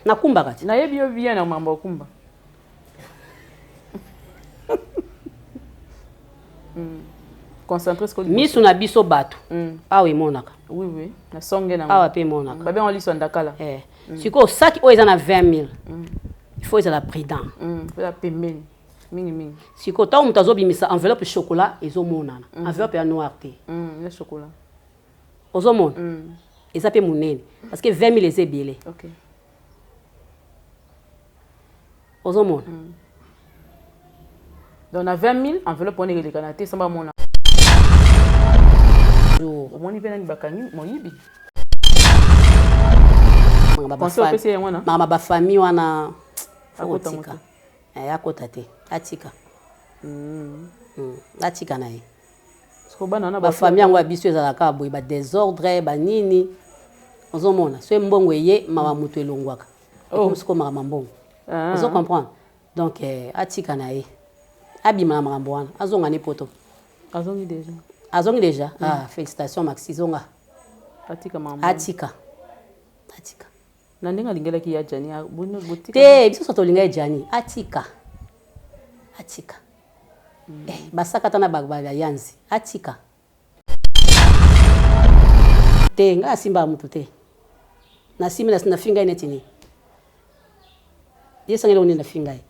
Nakumbaka te. Nayebi yo bien na mambo akumba. Concentré sikoyo. Misu na biso bato. Awa emonaka. Oui oui, na songe na. Awa pe emonaka. Babe on liso ndakala. Eh. Sikoyo saki oyo eza na 20 000. Il faut ezala prudent. Faut pembeni. Mingi mingi. Sikoyo ntango moto azobimisa enveloppe chocolat ezomonana. Enveloppe ya noir te. Ya chocolat. Ozomona? Eza pe monene parce que 20 000 eza ebele. Okay. Ozomona? Donc na 20 000 enveloppe wana eleka na te samba mona. Omoni pe nani bakangi moyibi. Conseil opesi ye wana? Mama ba famille wana faut kotika. Eh, akota te, atika. Atika na ye. Ba famille yango ya biso ezalaka boye ba désordre ba nini. Ozomona, so mbongo eye mawa mutu elongwaka. Ekomi sikoyo makambo ya mbongo. Ozo comprendre? Donc atika na ye. Abima na makambo wana, azonga ne poto. Azongi déjà. Azongi déjà? Ah, félicitations Maxi, zonga. Atika makambo. Atika. Atika. Na ndenge alingelaki ya Gianni, botika. Te, biso tolinga ya Gianni, atika. Atika. Eh, basakata na ba yanzi, atika. Te, nga asimba mutu te. Na simbi na finga neti ni. Ye sangela onde na finga ye.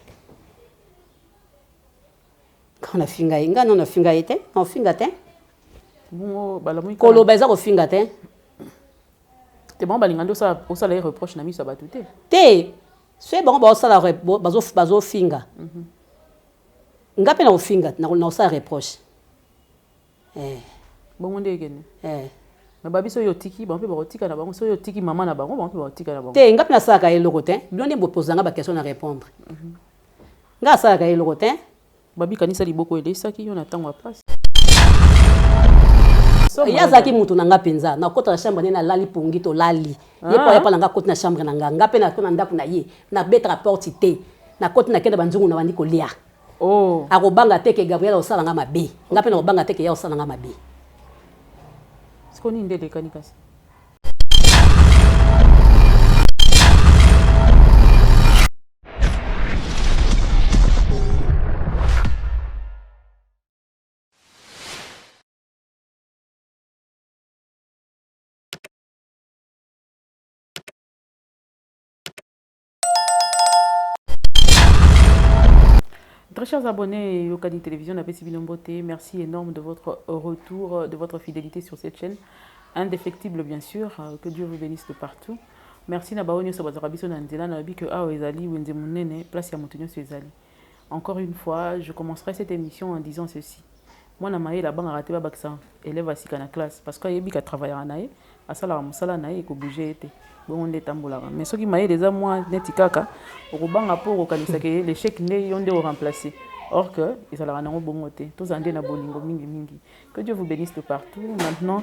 Nga na finga ye, nga na finga ye te, na finga te. Bongo balamu koloba eza kofinga te. Te bango balinga nde osala ye reproche na miso ya bato te. Te, soki bango baosala bazofinga. Nga mpe na kofinga, na kosala reproche. Eh. Bongo nde ekende. Eh. Mais babi soki otiki, bango mpe bakotika na bango, soki otiki mama na bango, bango mpe bakotika na bango. Te, nga mpe nasalaka eloko te. Bino nde bopozanga ba question na répondre. Nga asalaka eloko te. Babi kanisa liboko elesaki yo na ntango ya pasi. Ye azalaki mutu na nga mpenza. Nakota na chambre nde nalali pongi tolali. Ye po ayepa na nga koti na chambre na nga. Nga mpe nakota na ndako na ye. Nabetaka porte te. Nakoti nakende banzungu na bandi kolia. Oh. Akobanga te ke Gabriel osala nga mabe. Nga mpe nakobanga te ke ye osala nga mabe. Sikoyo nini nde elekani kasi? Très chers abonnés Yokani Télévision, napesi bino mbote, merci énorme de votre retour, de votre fidélité sur cette chaîne. Indéfectible bien sûr, que Dieu vous bénisse de partout. Merci na baoyo nyonso bazalaka biso na nzela, nayebi que awa ezali wenze monene, place ya moto nyonso ezali. Encore une fois, je commencerai cette émission en disant ceci. Mwana mayele abangaka te babakisa élève asika na classe parce que ayebi ka travaillera na ye, asalaka mosala na ye ekobouge ye te. Bongo nde etambolaka. Mais soki mayele eza mwa neti kaka, okobanga mpo okokanisa ke l'échec nde yo nde oremplacer. Or que ezalaka nango bongo te. Tozala nde na bolingo mingi mingi. Que Dieu vous bénisse de partout. Maintenant,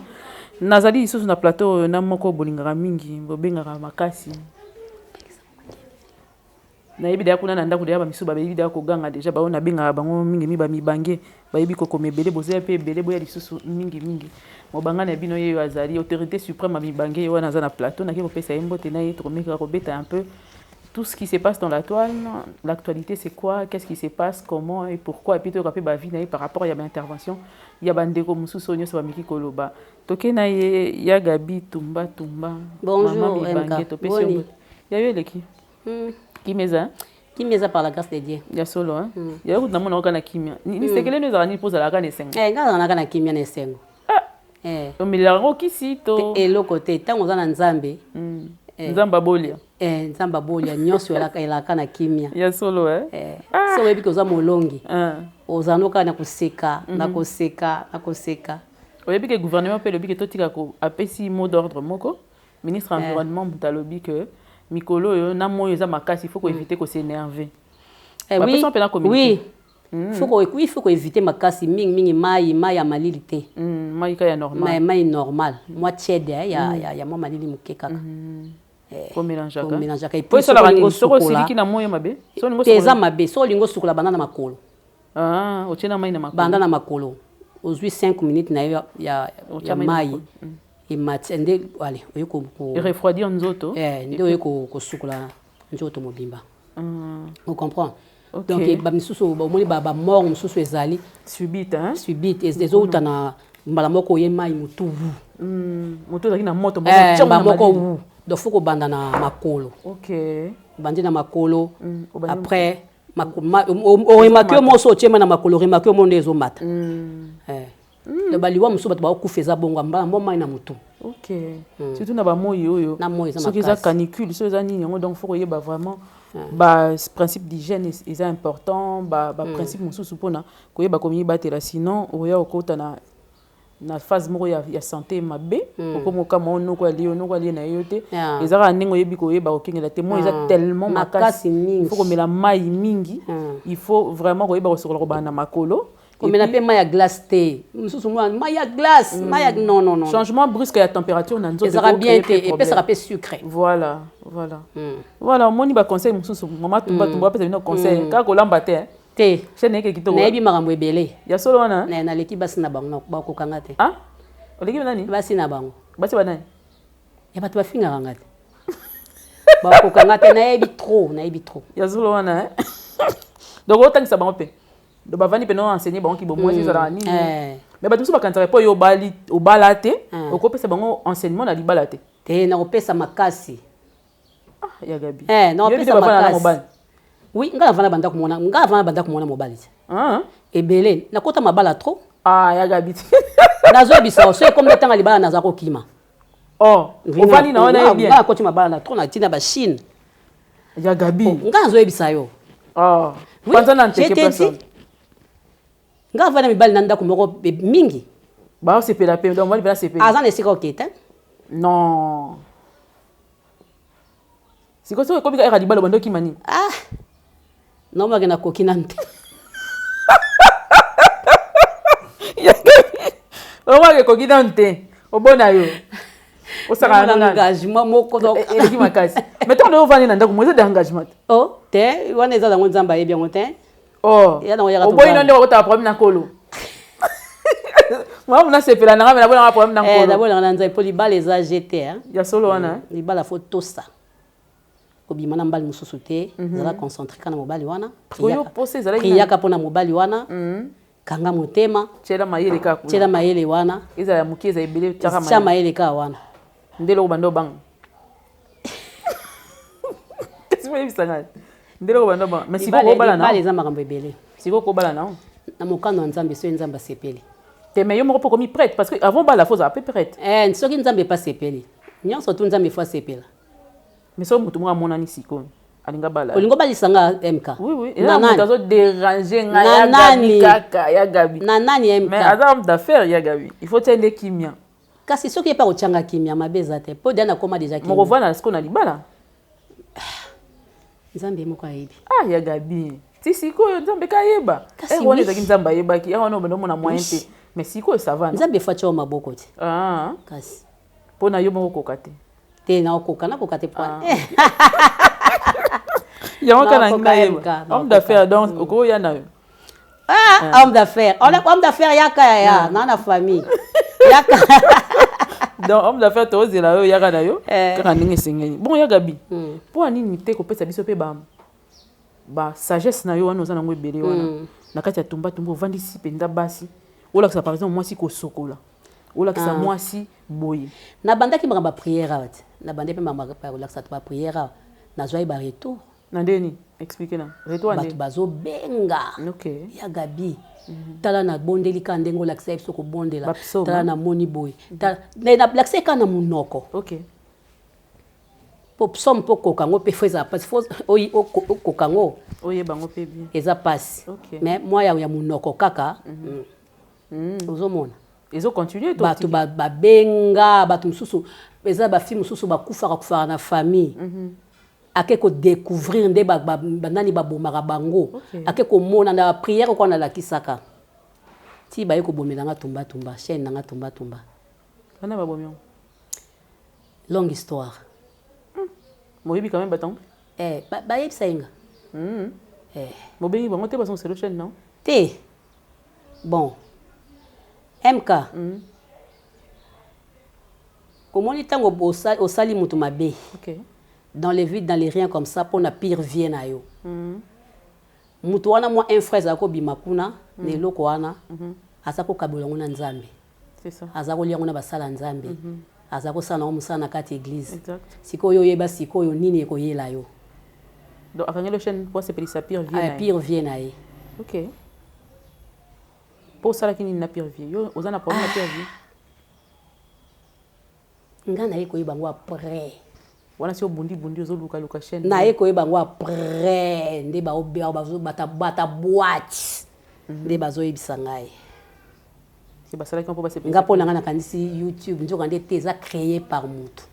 nazali lisusu na plateau oyo na moko bolingaka mingi, bobengaka makasi. Nayebi deja kuna na ndako deja ba misusu bayebi deja koganga deja baoyo nabengaka bango mingi mingi ba mibange bayebi kokoma ebele bozoya mpe ebele boya lisusu mingi mingi mobanga na bino ye oyo azali autorité suprême ya mibange ye wana aza na plateau nake kopesa ye mbote na ye tokomekaka kobeta un peu tout ce qui se passe dans la toile, l'actualité c'est quoi, qu'est-ce qui se passe, comment et pourquoi, et puis toyoka pe ba vie na ye par rapport ya ba intervention ya ba ndeko mosusu oyo nyonso bameki koloba. Toke na ye ya Gabi Tumba Tumba. Bonjour, Maman Mibange, MK. topesi yo Boni. mbote. Ya yo eleki. Kimia eza? Kimia eza par la grâce de Dieu. Ya solo, hein? Ya yo kutu namona oka na kimia. Ni sekele no ezalaka nini mpo ozalaka na esengo? Eh, nga nazalaka na kimia na esengo. Ah! Eh. Omelelaka yango kisi to? Te, eloko te. Ntango oza na Nzambe. Eh. Nzambe abolia. Eh, Nzambe abolia nyonso elaka na kimia. Ya solo, eh? Eh. So oyebi ke oza molongi. Ah. Ozala no kaka na koseka, na koseka, na koseka. Oyebi ke gouvernement mpe elobi ke totika ko apesi mot d'ordre moko. Ministre environnement moto alobi ke mikolo oyo na moyo eza makasi, il faut ko éviter ko s'énerver. Eh, Bapesi oui. mpe na communiqué. Oui. Faut ko, oui, faut ko éviter makasi mingi mingi mai, mai ya malili te. Mai ka ya normal. Mai, mai normal. Mwa tiède, eh, ya mwa malili moke kaka. Eh, Komélangeaka. komélangeaka. Et Po puis, esalaka soki olingi ngo, soki osukola, osiliki na moyo mabe? Soki olingi te, eza osukola. mabe. Soki olingi osukola, banda na makolo. Ah, otie na mai na makolo. Banda na makolo. Ozwi 5 minutes na yo Otia ya mai na mai. makolo. Emati, nde, allez, oye ko, ko E refroidir nzoto. Eh, nde oye ko, kosukola. Nzoto mobimba. Ocomprendre? Donc bamisusu omoni bamort mosusu ezali subite, hein? Subite, ezouta na mbala moko oye mai motu wu. Motu ezalaki na moto. Mbala moko wu. Donc faut kobanda na makolo. Obandi na makolo, après oremarquer yo moso otie mai na makolo, oremarquer yo mo nde ezomata. Donc baliwa mosusu, bato bakokufa, eza bongo, mbala mo mai na motu. Ok, surtout na bamoi oyo. Na moi eza soki eza canicule, soki eza nini yango. Donc faut koyeba vraiment baprincipe d'hygiène eza important, baprincipe mosusu mpona koyeba komibatela. Sinon oya okota na phase moko ya santé mabe, okoma okama o noko alie yo, noko alie na ye yo te. Eza kaka ndenge oyebi koyeba kokengela te. Moi eza tellement makasi, il faut komela mai mingi, il faut vraiment koyeba kosokola, kobanda na makolo. Komela mpe mai ya glace te. Mosusu mai ya glace, mai ya, non, non, non. Changement brusque ya température na nzoto. Ezalaka bien te, epesaka mpe sucre. Voilà, omoni baconseil mosusu, mama Tumba Tumba apesa bino conseil, kaka kolamba te. Te. Chaîne eke kitoko. Nayebi makambo ebele. Ya solo wana. Naleki basi na bango, bakokanga te. Oleki nani? Basi na bango. Basi banani? Ya bato bafingaka nga te, bakokanga te. Nayebi trop, nayebi trop. Ya solo wana. Donc otangisa bango mpe, donc bavandi mpena enseigner bango ki bomwasi ezalaka nini. Mais bato mosusu bakanisaka mpo yo obali, obala te, okopesa bango enseignement na libala te. Te, nakopesa makasi. Ya Gabi. Nakopesa makasi, oui. Ngai navanda banda komona, ngai navanda banda komona mobali te ebele, nakota mabala trop. Ah, ya Gabi. Nazoyebisa, so ekomi ntanga libala, naza kokima. Oh, ovandi na wana ye bien. Ngai nakoti mabala na trop, na ntina bachine. Ya Gabi. Ngai nazoyebisa yo. Oh. Kwanza na nteke personne. Ngai avanda mibali na ndako moko mingi. Baosepela mpe, donc mobali mpe asepela. Aza na esika oke te. Non, sikoyo soki ekomi kaka libala, obanda okima nini? Ah, nomake nakoki nanu te. Omake ekoki nanu te, obona yo osakana na engagement moko. Eleki makasi. Mais ntango ovandi na ndako mo, eza de engagement te? Oh te, wana eza yango, Nzambe ayebi yango te. Oh, oboyi no nde wakotaka problème na nkolo. Mwa muna sepela nanga, me nabonanga problème na nkolo. Nabonanga na Nzambe, mpo libala eza jete. Ya solo wana. Libala faut tosa kobima na mobali mosusu te. Ezala concentré kaka na mobali wana. Priaka mpona mobali wana, kanga motema. Tiela mayele kaka. Tiela mayele wana. Ezala ya moke, eza ebele. Tia mayele kaka wana. Nde eloko banda obanga, kasi boyebisanga nde eloko banda obanga. Mais sikoyo kobala na eza makambo ebele. Sikoyo kobala na na mokano ya Nzambe, soki Nzambe asepeli. Te, mais yo moko mpo okomi prête, parce que avant bala faut ozala mpe prête. Eh, soki Nzambe epe asepeli, nyonso tu Nzambe efo asepela. Mais soki motu moko amonani sikoyo, alinga bala. Olingo balisanga MK? Oui, eza moto azodéranger ngai, ya Gabi, kaka ya Gabi. Na nani, MK? Mais aza homme d'affaires, ya Gabi, il faut tia nde kimia. Kasi soki ye mpe akotianga kimia, mabe eza te, mpo dia nakoma déjà kimia. Mokovanda sikoyo na libala. Nzambe moko ayebi. Ah, ya Gabi, ti sikoyo Nzambe kayeba. Wana ezalaki Nzambe ayebaki wana, obanda omona moyen te, mais sikoyo ça va. Nzambe efo atia maboko te. Ah. Kasi mpo na yo moko okoka te. Te, naokoka, nakoka te po Yango kaka na nayeba, homme d'affaires, donc okoya na yo. Ah, homme d'affaires, homme d'affaires, yaka ya na famille, yaka. Donc homme d'affaires, tozela yo, yaka na yo kaka ndenge esengeli. Bon, ya Gabi, mpo ya nini te kopesa biso mpe ba sagesse na yo wana oza nango ebele wana na kati ya Tumba Tumba? Ovandisi mpenza basi, olakisa par exemple mwasi kosokola, olakisa mwasi boye. Nabandaki makambo ya prière awa te, nabandaki mpe makambo ya kolakisa to baprière awa, nazwaki baretour. Na ndeni? Explique na retour. Bato bazobenga: "Ya Gabi, tala, nabondeli kaka ndenge olakisa ye biso kobondela, tala, namoni boye." Nalakisa ye kaka na monoko. Po psaume, mpo koka yango mpe faut ezala mpasi, faut okoka yango. Oyeba yango mpe bien. Eza mpasi, mais mwa ya monoko kaka ozomona. Ezocontinue. Bato babenga, bato mosusu eza bafille mosusu bakufaka kufaka na famille, ake kodécouvrir nde banani babomaka bango, ake komona na baprière okwa nalakisaka, ti baye kobomelanga Tumba Tumba, chaîne nanga Tumba Tumba. Bana babomi yango? Longue histoire. Moyebi quand même batango? Eh, bayebisa ye nga. Eh. Bobengi bango te bazongisela chaîne non? Te, bon, MK, omoni ntango osali moto mabe. Dans le vide, dans les rien comme ça, mpona pire vie na yo. Moto wana, mwa un frère azala kobima kuna na eloko wana, aza kokabola yango na Nzambe. C'est ça. Aza kolia yango na basala Nzambe, aza kosala nango mosala na kati église. Exact. Sikoyo oyeba sikoyo nini ekoyela yo. Donc akangeli chaîne mpo asepelisa pire vie Ah, na ye. Pire vie na ye. Ok, mpo osalaki nini na pire vie? Yo oza na problème na pire vie? Nga naye koyeba yango après. Wana si obundi bundi, ozolukaluka chaîne. Naye koyeba yango après nde bazobata bata boîte nde bazoyebisa ngai. Si basalaki mpo basepelisa. Nga mpo na ngai nakanisi YouTube, nzoka nde te, eza créé par motu.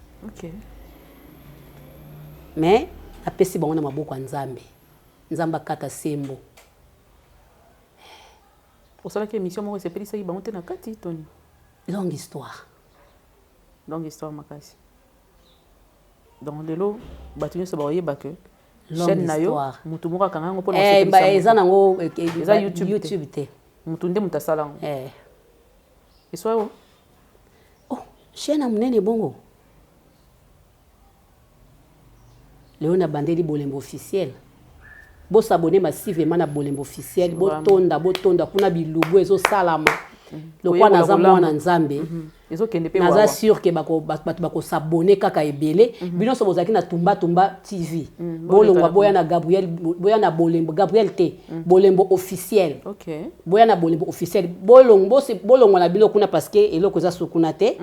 Mais napesi bango na maboko ya Nzambe, Nzambe akata sembo. Osalaki émission moko esepelisaki bango te na kati, toni? Longue histoire. Longue histoire makasi. Donc lelo bato nyonso bakoyeba ke Longue chaîne na yo, histoire. motu moko akanga yango mpona Eh, kosepelisa eza motu. nango Eza YouTube te. YouTube te. Motu nde moto asala yango. Eswa yo. Oh, chaîne ya monene bongo lelo nabandeli Bolembo Officiel. Bos'abonner massivement na Bolembo Officiel. Botonda, botonda kuna, bilubu ezosalama lokwa. Koyekola Naza kolamba. mwana Nzambe. Ezokende mpe Naza wawa. sûr ke bato bakos'abonner kaka ebele. Bino nyonso bozalaki na Tumbatumba TV, bolongwa, boya na Gabriel, boya na Bolembo, Gabriel te, Bolembo Officiel. Boya na Bolembo Officiel. Bolongwa na bino kuna parce que eloko eza so kuna te.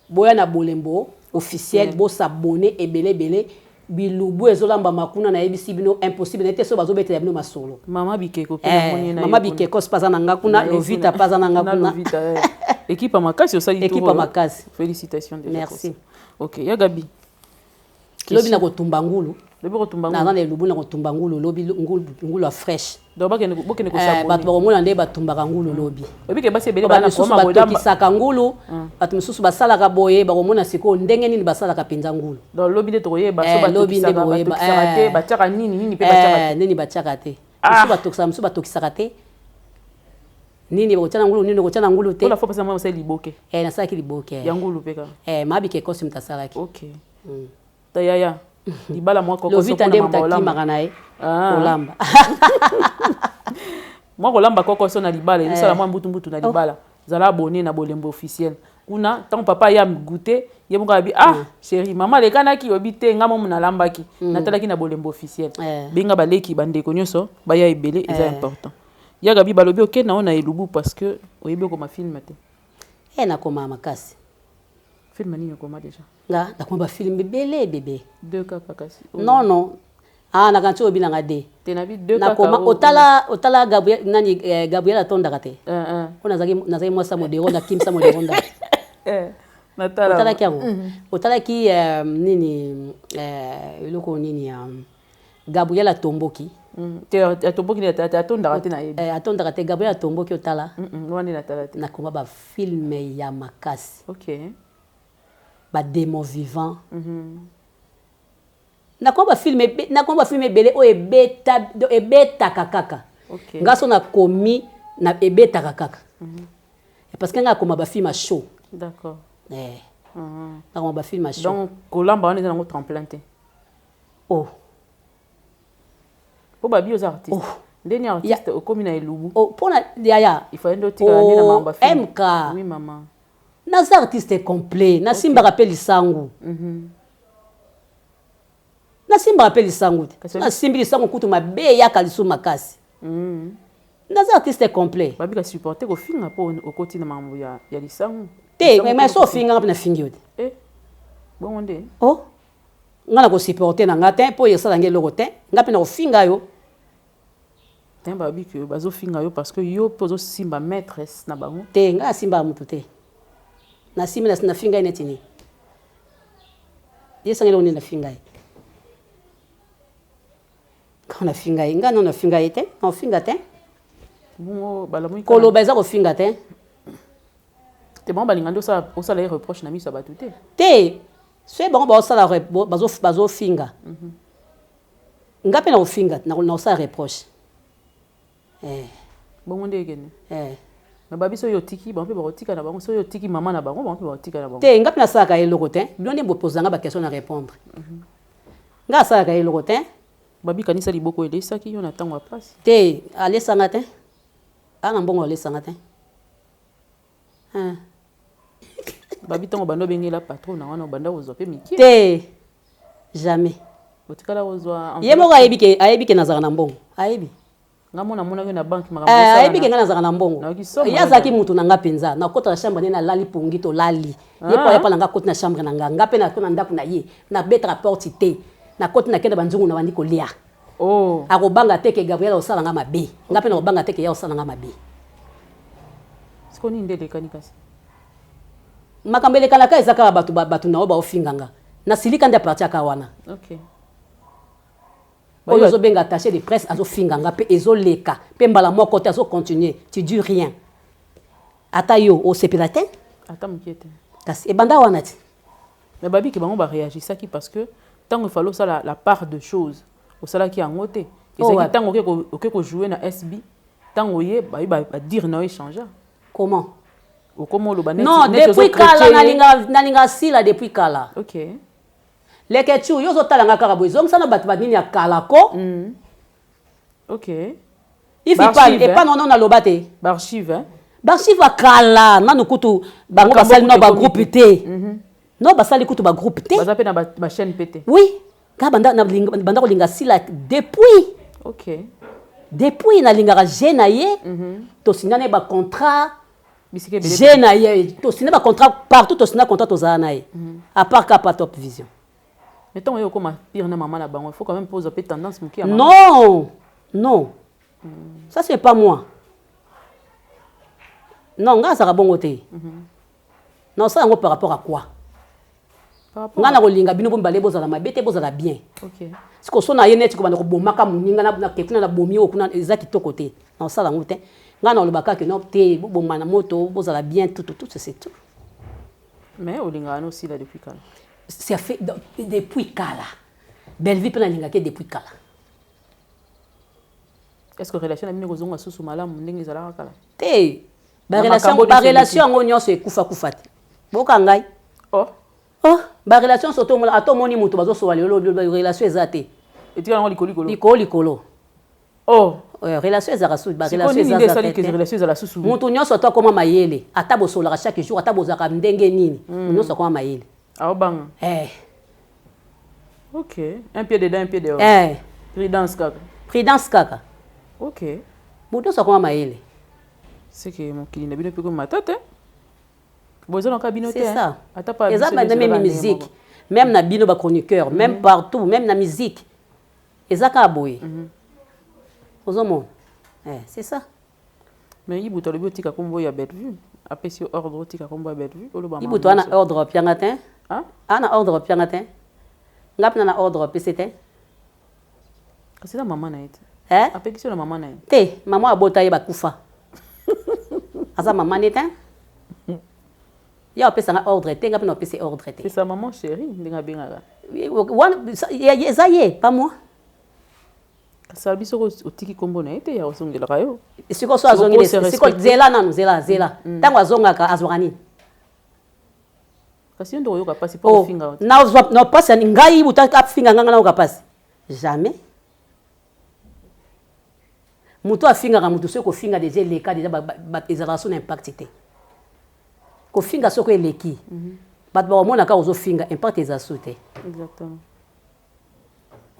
Boya na Bolembo Officiel, bos'abonner ebele ebele. Bilubu ezolambama kuna, nayebisi bino, impossible naye te so bazobetela bino masolo. Mama Bikeko mpe Eh, namoni ye na mama ye kuna. Bikeko mpe aza na nga kuna. Na ye Lovita kuna. mpe aza na nga Na kuna. Lovita, eh. Équipe ya makasi osali. Équipe tour ya oyo. makasi. Félicitations déjà Merci. pour ça. Ok, ya Gabi. Lobi na kotumba ngulu. Lobi kotumba Naza ngulu. na elubu na kotumba ngulu lobi, ngulu, ngulu ya fraîche. Donc bakende, bokende Eh, kos'abonner. bato bakomona nde batumbaka ngulu lobi. Oyebi ke basi ebele Bato bana misusu koma boye batokisaka ngulu, bato misusu basalaka boye, bakomona sikoyo ndenge nini basalaka mpenza ngulu. Donc lobi nde tokoyeba so Eh, lobi nde batokisaka, bokoyeba. batokisaka te, Eh. batiaka nini nini mpe batiaka Eh, te. nini batiaka te. Ah. Mosusu batokisaka, mosusu batokisaka te. Nini bakotia na ngulu, nini kotia na ngulu te. Mpo la fois passée mwa osali liboke. Eh, nasalaki liboke. Ya ngulu mpe kaka. Eh, mabike ekosi moto asalaki. Ok, ta yaya libala mwa kokoso Lovita mpona nde moto mama olamba. akimaka na ye Ah. kolamba. Mwa kolamba kokoso na libala ezosala mwa mbutumbutu na libala. Zala abonné na Bolembo Officiel kuna. Ntango papa ye amgoûter, ye moko abi: "Ah chéri, mama alekanaki." Oyebi te, nga momu nalambaki, natalaki na Bolembo Officiel. Benga baleki, bandeko nyonso baya ebele, eza important. Ya Gabi, balobi okende nao na elubu parce que oyebi okoma film te. Eh, nakoma makasi. Film nini okoma déjà? Nga nakoma bafilms ebele ebebe. Deux kaka kasi. Non, ah, nakanti oyo binanga de. Te, nabi deux kaka. Nakoma. Otala, otala Gabriel nani, eh, Gabriel atondaka te. Eh, eh. Mpo nazalaki mwasa modero, nakimisa modero ndako. Eh, natala. Otalaki yango, otalaki eh, nini, eh, eloko nini ya Gabriel atomboki. Te, atomboki nde atondaka te, nayebi. Eh, atondaka te, Gabriel atomboki, otala. Wana nde natala te. Nakoma bafilms ya makasi. Badémon vivant. Nakoma bafilms ebele oyo ebetaka kaka. Nga so nakomi na ebetaka kaka parce que nga akoma bafilms ya show. Eh. Nakoma bafilms ya show. Donc kolamba wana eza nango tremplin te? Oh. Mpo babi oza artiste. Oh. Ndeni artiste okomi na elubu. Oh, mpona yaya. Il fallait nde otikala nde na Oh, makambo ya film. MK. Oui mama. Naza artiste complet, nasimbaka mpe lisangu. Nasimbaka mpe lisangu te. Nasimbi lisangu kutu mabe eyaka lisusu makasi. Naza artiste complet. Babika supporter kofinga mpo okoti na makambo ya lisangu. Te. Lisangu Mais so ofinganga mpe nafingi yo te. Eh, bongo nde. Oh, nga na kosupporter na nga te mpo esalanga eloko te, nga mpe na kofinga yo. Te, babi ke bazofinga yo parce que yo mpe ozosimba maîtresse na bango. Te, nga nasimbaka motu te. Nasimbi, nafinga ye neti nini? Yesanga eloko nini nafinga ye? Nga nafinga ye? Nga no nafinga ye te, naofinga te. Bongo balamuki. Koloba eza kofinga te. Te, bango balinga nde osala ye reproche na miso ya bato te. Te, soki bango baosala bazofinga, nga mpe na kofinga, na kosala reproche, eh. Bongo nde ekende. Eh. Me babi soki otiki bango mpe bakotika na bango, soki otiki mama na bango, bango mpe bakotika na bango. Te, nga mpe nasalaka eloko te. Bino nde bopozanga baquestion na répondre. Nga asalaka ye eloko te. Babi kanisa liboko elesaki yo na ntango ya pasi. Te, alesanga te. Aa na mbongo alesanga te. Ah. Babi ntango banda obengela patron na wana, obanda kozwa mpe mike? Te, jamais. Otikala kozwa? Ye moko ayebi ke, ayebi ke nazalaka na mbongo, ayebi. Nga mona amonaki na banque. Makambo ayebi ke ngai nazalaka na mbongo. Ye azalaki mutu na nga mpenza. Nakota na chambre nde nalali pongi, tolali. Ye mpo aya mpa na nga, akoti na chambre na nga, nga mpe nakoti na ndako na ye, nabetaka porte te, nakoti, nakende banzungu na bandi kolia. Oh. Akobanga te ke Gabriel akosala nga mabe, nga mpe nakobanga te ke ye akosala nga mabe. Siko nini nde elekani kasi? Makambo elekanaka eza kaka bato, bato na oyo baofinga nga, nasilika nde aparti aka wana. Oyo ozobenga attaché de presse azofinga nga mpe ezoleka mpe mbala moko te, azocontinue, tu dis rien. Ata yo osepela te. Ata moke te. Kasi ebanda wana ti. Mais babiki bango baréagisaki parce que ntango efali osala la part de choses, osalaki yango te. Ezalaki ntango oke kojouer na SB, ntango oye bayi badire na yo échange. Comment? Okoma oloba. Non, depuis kala nalinga sila, depuis kala. Leke tu yo ozotala nga kaka boye, ezongisa na bato banini ya kala ko. Ifi epa nono naloba te. Baarchive. Baarchive ya kala nanu kutu bango basali no bagroupe te. No basali kutu bagroupe te. Baza mpe na bachaîne mpe te. Oui, nga banda kolinga sila depuis. Depuis nalingaka je na ye, tosigna na ye bacontrat, je na ye tosina bacontrat partout, tosina contrat, tozala na ye, à part kapa Top Vision. Mais ntango oyo okoma pire na mama na bango, il faut quand même poser mpe tendance moke ya. Non, non, ça c'est pas moi. Non, nga azalaka bongo te. Na osala yango par rapport à quoi? Nga na kolinga bino bo mibale bozala mabe te, bozala bien. Siko so na ye neti kobanda kobomaka moninga nake kuna, nabomi oyo kuna, eza kitoko te. Na osala yango te. Nga na olobaka ke no te, boboma na moto, bozala bien, tout tout, c'est tout. Mais olingaka no osila depuis kala. Ça fait depuis kala. Bellevue mpe nalingaki depuis kala. Est ce que relation na bino ekozonga susu malamu ndenge ezalaka kala? Te, barelation yango nyonso ekufa kufa te, boka ngai. Oh. Oh, barelation nyonso tomona, ata omoni moto bazosola lelo, relation eza te. Etikala yango likolo likolo. Likolo likolo. Oh. Relation ezalaka su barelation ezala susu. Moto nyonso ata akoma mayele, ata bosolaka chaque jour, ata bozalaka ndenge nini, moto nyonso akoma mayele. Aobanga. Eh. Ok, un pied dedans, un pied dehors. Eh. Prudence kaka. Prudence kaka. Moto nyonso akoma mayele. C'est que mokili na bino mpe komata te, bozalaka bino te. C'est ça. Eza même musique, même na bino bachroniqueur, même partout, même na musique eza kaka boye. Ozomona, c'est ça. Mais Ibutu alobi otika nkombo ya Bellevue, apesi yo ordre otika nkombo ya Bellevue, oloba. Ibutu wana ordre opianga te, ana ordre opianga te, nga mpena na ordre opesi te. Kasi eza mama na ye te. Apekisi yo na mama na ye. Te, mama abota ye bakufa, aza mama ne te. Ya opesanga ordre te, nga mpe na opesi ordre te. C'est sa maman chérie ndenge abengaka. Eza ye, pas moi. Kasi alobi soki otiki nkombo na ye te, ya ozongelaka yo. Sikoyo so azongi, sikoyo zela nanu, zela, zela. Ntango azongaka, azwaka nini? Kasi yo nde oyoka mpasi mpo ofinga. Na mpasi ngai buta afinga nga, nga nayoka mpasi? Jamais. Moto afingaka moto, soki kofinga deja eleka deja, ezalaka so na impact te. Kofinga soki eleki, bato bakomona kaka ozofinga, impact eza su te.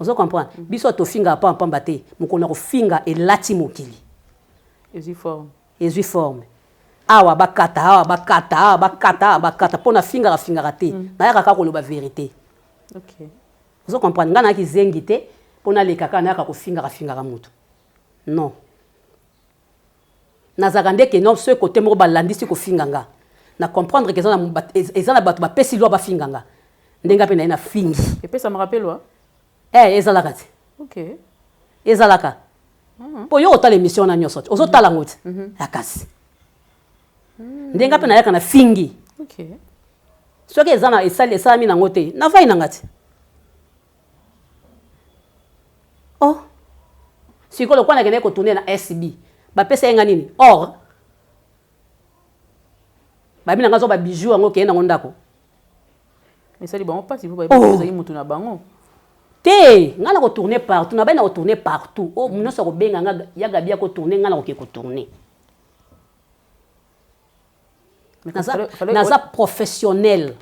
Ozo comprendre? Biso tofingaka pamba te. Mokolo na kofinga elati mokili. Ezwi forme. Ezwi forme. Awa bakata, awa bakata, awa bakata, awa bakata, mpo nafingaka fingaka te, nayaka kaka koloba vérité. Ozo comprendre? Ngai nayaki zengi te mpo naleka kaka nayaka kofingaka fingaka motu, non. Nazalaka nde ke non, soki kote moko balandisi kofinga nga, na comprendre ke eza na bato bapesi loi bafinga nga, ndenge mpe na ye na fingi. Epesamaka mpe loi? Eh, ezalaka te. Ezalaka mpo yo otala émission wana nyonso te, ozotala yango te ya kasi ndenge mpe nayaka na fingi. Soki eza na esali, esalami nango te, navai nanga te. Oh, sikoyo lokola nakendaki kotourner na SB, bapesa ye nga nini? Or babi na nga, zwa babijou yango, okeye nango ndako. Esali bango mpasi po bayebi ozali motu na bango. Te, ngai na kotourne partout, nabai na kotourne partout. O nyonso akobenga nga ya Gabi, akotourne, ngai nakoke kotourne. Naza professionnel.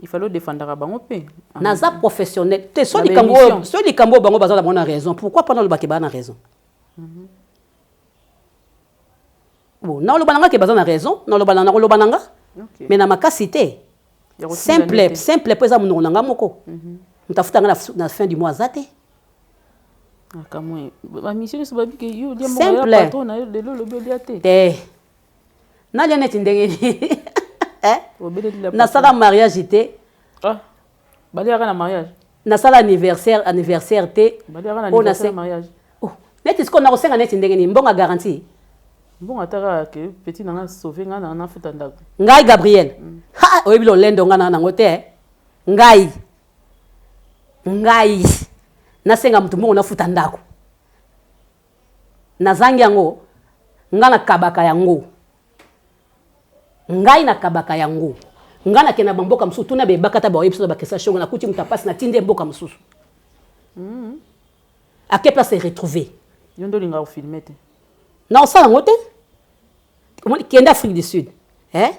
Il fallait défendre bango mpe. Naza professionnel te. So likambo oyo, so likambo oyo bango baza na bango na raison, pourquoi mpona olobake baa na raison? Bon, naoloba na nga ke baza na raison, naloba na nakoloba na nga, mais na makasi te. Simple simple, mpo eza monoko na nga moko. Moto afuta nga na fin du mois aza te. Simple te, nalia neti ndenge nini? Nasala mariage te. Baliaka na mariage. Nasala anniversaire te. Neti sikoyo nakosenga neti ndenge nini mbongo ya garantie? Mbongo ataka ke petit nanga sauve nga na nafuta ndako. Ngai Gabriel, ha, oyebi lolendo nga na nango te. Ngai nasenga motu mbongo nafuta ndako, nazangi yango. Nga nakabaka yango, ngai nakabaka yango. Ngai nakende na bamboka mosusu, tuna bebaka ta baoyebi biso na bakesa shongo. Nakuti moto apasi, natindi ye mboka mosusu, ake place se retrouver. Yo nde olingaka kofilme te. Na osala yango te. Kende Afrique du Sud, eh?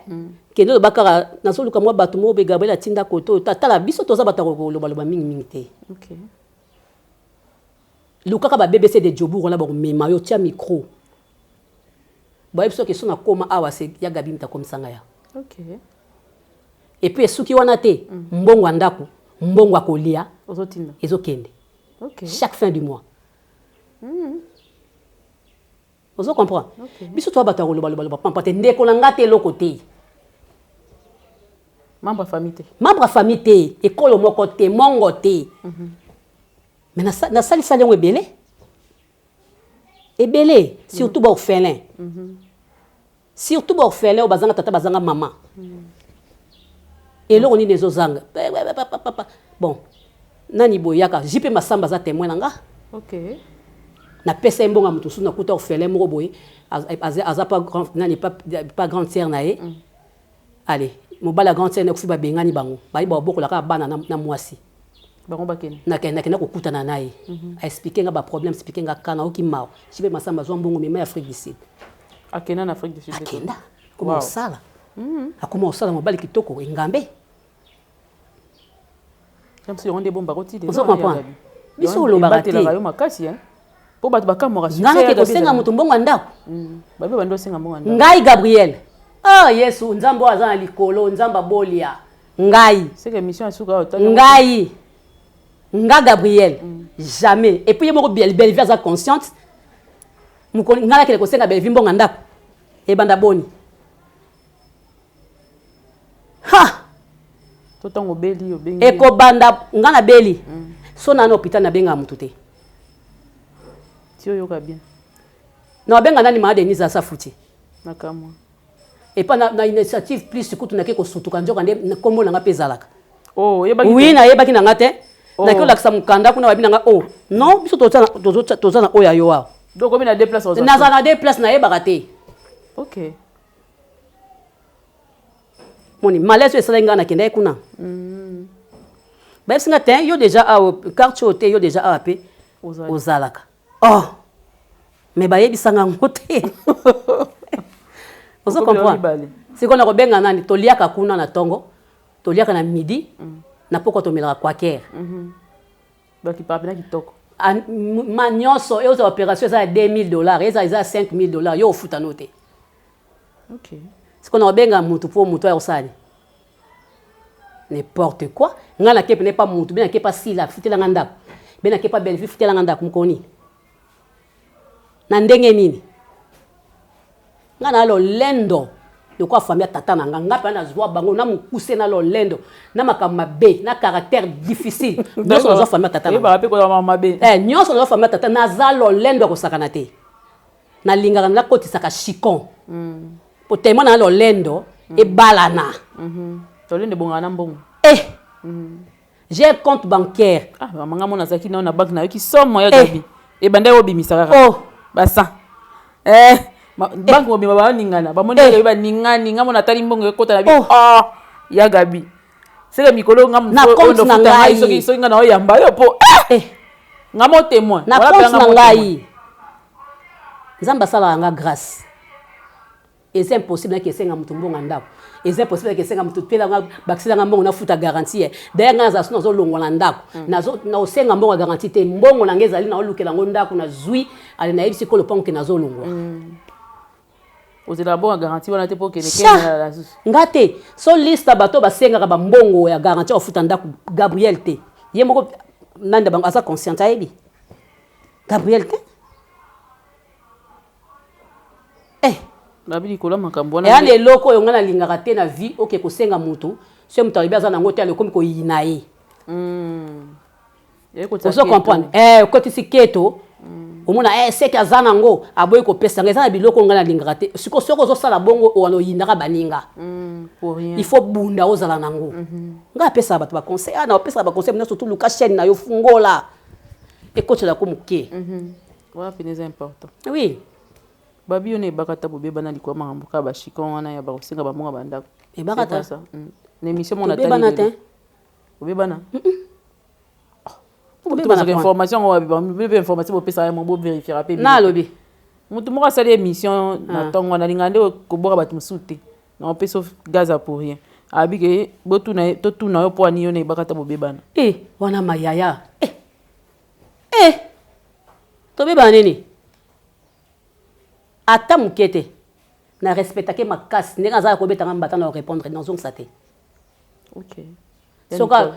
Kende oloba kaka nazoluka mwa bato moko be Gabriel atinda kote oyo. Tala, biso toza bato ya kolobaloba mingimingi te. Lukaka ba BBC de Joburg wana, bakomema yo, tia micro, bayebi soki so nakóma awa se ya Gabi mutu akomisanga ya. Et puis esuki wana te. Mbongo ya ndako, mbongo ya kolia ezokende chaque fin du mois. Ozo comprendre? Biso toza bato ya kolobalobaloba pampa te. Ndeko na nga te, eloko te. Membre ya famille te. Membre ya famille te, ekolo moko te, mongo te. Mais nasalisali yango ebele ebele, surtout baorphelin, surtout baorphelin oyo bazanga tata, bazanga mama. Eloko nini ezozanga? Bon, nani boye yaka JP Masamba aza témoin na nga. Napesa ye mbongo ya moto mosusu. Nakuta orphelin moko boye, aza pas grand, nani, pas grande sœur na ye. Ale mobali ya grande sœur nakufi, babengani bango, bayi babokola kaka bana na mwasi. Bango bakende. Nakenda kokutana na ye, aexplike nga baproblème, explike nga kana oki mawa. JP Masamba azwa mbongo, mema ya Afrique du Sud. Akenda na Afrique du Sud. Akenda akoma kosala, akoma kosala, mobali kitoko, engambe. Yango nde bombaka ti. Ozo comprendre? Biso olobaka te. Yo makasi mpo bato bakamwaka. Nga nake kosenga moto mbongo ya ndako? Babe bandi osenga mbongo ya ndako. Ngai Gabriel, oh Yesu, Nzambe oyo aza na likolo, Nzambe abolia ngai. Seke émission ya suka. Ngai, nga Gabriel, jamais. Et puis ye moko Bellevie aza consciente. Ngai nakende kosenga Bellevie mbongo ya ndako? Ebanda boni? Ha! To ntango obeli, obengi. Ekobanda nga nabeli, so na na hôpital, nabengaka motu te. Ti oyoka bien. Na babenga nani? Maa Denise asa futi. Nakamwa. Epa na initiative plus kutu nake kosutuka, nzoka nde nkombo na nga mpe ezalaka. Oh, oyebaki? Oui, nayebaki na nga te. Nake olakisa mokanda kuna, babi na nga: "Oh non, biso toza na oyo ya yo awa." Donc obi na deux places? Nazala na deux place, nayebaka te. Moni malaise oyo esalaki ngai, nakendaki kuna, bayebisi nga te: "Yo déjà awa, quartier oyo te, yo déjà awa mpe ozalaka." Oh, mais bayebisanga yango te. Ozo comprendre? Sikoyo na kobenga nani? Toliaka kuna na ntongo, toliaka na midi, na pokwa tomelaka quaker. Bakipaka kitoko. Ma nyonso ozwa opération eza ya 2000 $, eza ya 5000 $, yo ofuta no te. Sikoyo na kobenga mutu mpo mutu aya kosala n'importe quoi? Ngai nake pene pa mutu be, nake pa Sila, futelanga ndako be, nake pa Bellevue, futelanga ndako. Mokoni na ndenge nini? Ngai na lolendo lokola famille ya tata na nga. Nga mpe nazwa bango na mokuse, na lolendo, na makambo mabe, na caractère difficile, nyonso nazwa famille ya tata na. Nyonso nazwa famille ya tata. Naza lolendo ya kosakana te. Nalingaka nakotisaka chicon po tellement na lolendo ebalana. Lolendo ebongaka na mbongo. Eh, j'ai un compte bancaire. Ah, mama nga mona azalaki nao na banque, nayoki somo ya Gabi ebandaki obimisa kaka. Oh. Basa eh, banque mobimba baningana, bamoni Gabi baningani. Nga mona atali mbongo ekota na bi. Oh, ya Gabi, seke mikolo nga na compte na ngai. Soki nga na oyamba yo po. Eh. Nga mo témoin. Na compte na ngai, Nzambe asalaka nga grâce. Eza impossible naki esenga moto mbongo ya ndako. Eza impossible naki esenga moto pelanga, bakiselanga mbongo, nafuta garantie. D'ailleurs, ngai nazala so nazolongwa na ndako, naosenga mbongo ya garantie te. Mbongo na ngai ezali, naolukela yango ndako, nazwi ale, nayebisi ko lopango ke nazolongwa. Ozela mbongo ya garantie wana te mpo okende. Nga te. So liste ya bato basengaka bambongo ya garantie bafuta ndako, Gabriel te. Ye moko nani na bango aza consciente, ayebi Gabriel te. Eh. Babi likolo ya makambo wana. Eya na eloko oyo ngai nalingaka te na vie: oke kosenga motu, so moto alobi aza nango te, alokomi koyina ye. Ozo comprendre? Eh, okotisi keto, omona, eh, seke aza nango, aboyi kopesa ngai. Eza na biloko oyo ngai nalingaka te. Siko soki ozosala bongo wana, oyindaka baninga. Il faut bunda, ozala nango. Ngai apesaka bato baconseil, na opesaka baconseil nyonso. Surtout luka chaîne na yo, fungola, ekotelako moke. Wana pene eza important. Oui. Babi, yo na ebaka ta bobebana likolo makambo kaka bachikon wana ya bakosenga bambongo ya bandako? Ebaka ta. Na émission moko. Tobebana te. Obebana information yango, mpe information bopesaka yango, bovérifiera mpe. Na alobi. Motu moko asali émission na ntongo wana, alinga nde koboka bato mosusu te, na opesa gaz a pour rien. Abi ke botuna, totuna yo mpo ani yo na ebaka ta bobebana. E wana mayaya, eh. Eh. Tobebana nini? Ata moke te. Na respectake makasi ndenge aza ya kobetanga mbata, na korépondre, nazongisa te.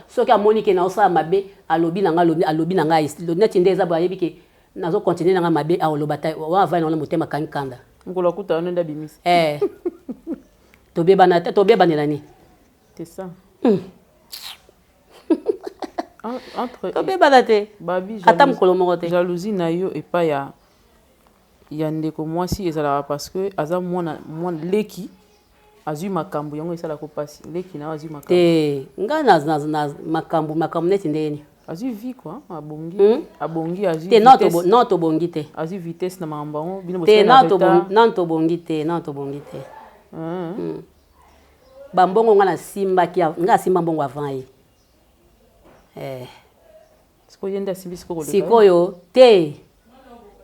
Soki amoni ke naosala mabe, alobi na nga, alobi na ngai neti nde eza boye, ayebi ke nazocontinue na nga mabe, aoloba ta wa avai na wana motema akangi kanda. Mokolo akuta wana nde abimisi. Eh. Tobebana te, tobebanela nini? C'est ça. Entre tobebana te. Babi. Ata mokolo moko te. Jalousie na yo epai ya ndeko mwasi ezalaka parce que aza mwana, mwana leki azwi makambo yango, esalaka mpasi. Leki na yo azwi makambo. Te, ngai na makambo neti ndeni. Azwi vie quoi, abongi. Abongi, azwi. Te, non, tobongi te. Azwi vitesse na makambo yango, bino. Te, non, tobongi te, non, tobongi te. Bambongo ngai nasimbaki, ngai asimba mbongo avant ye, eh. Sikoyo ye nde asimbi sikoyo. Sikoyo te,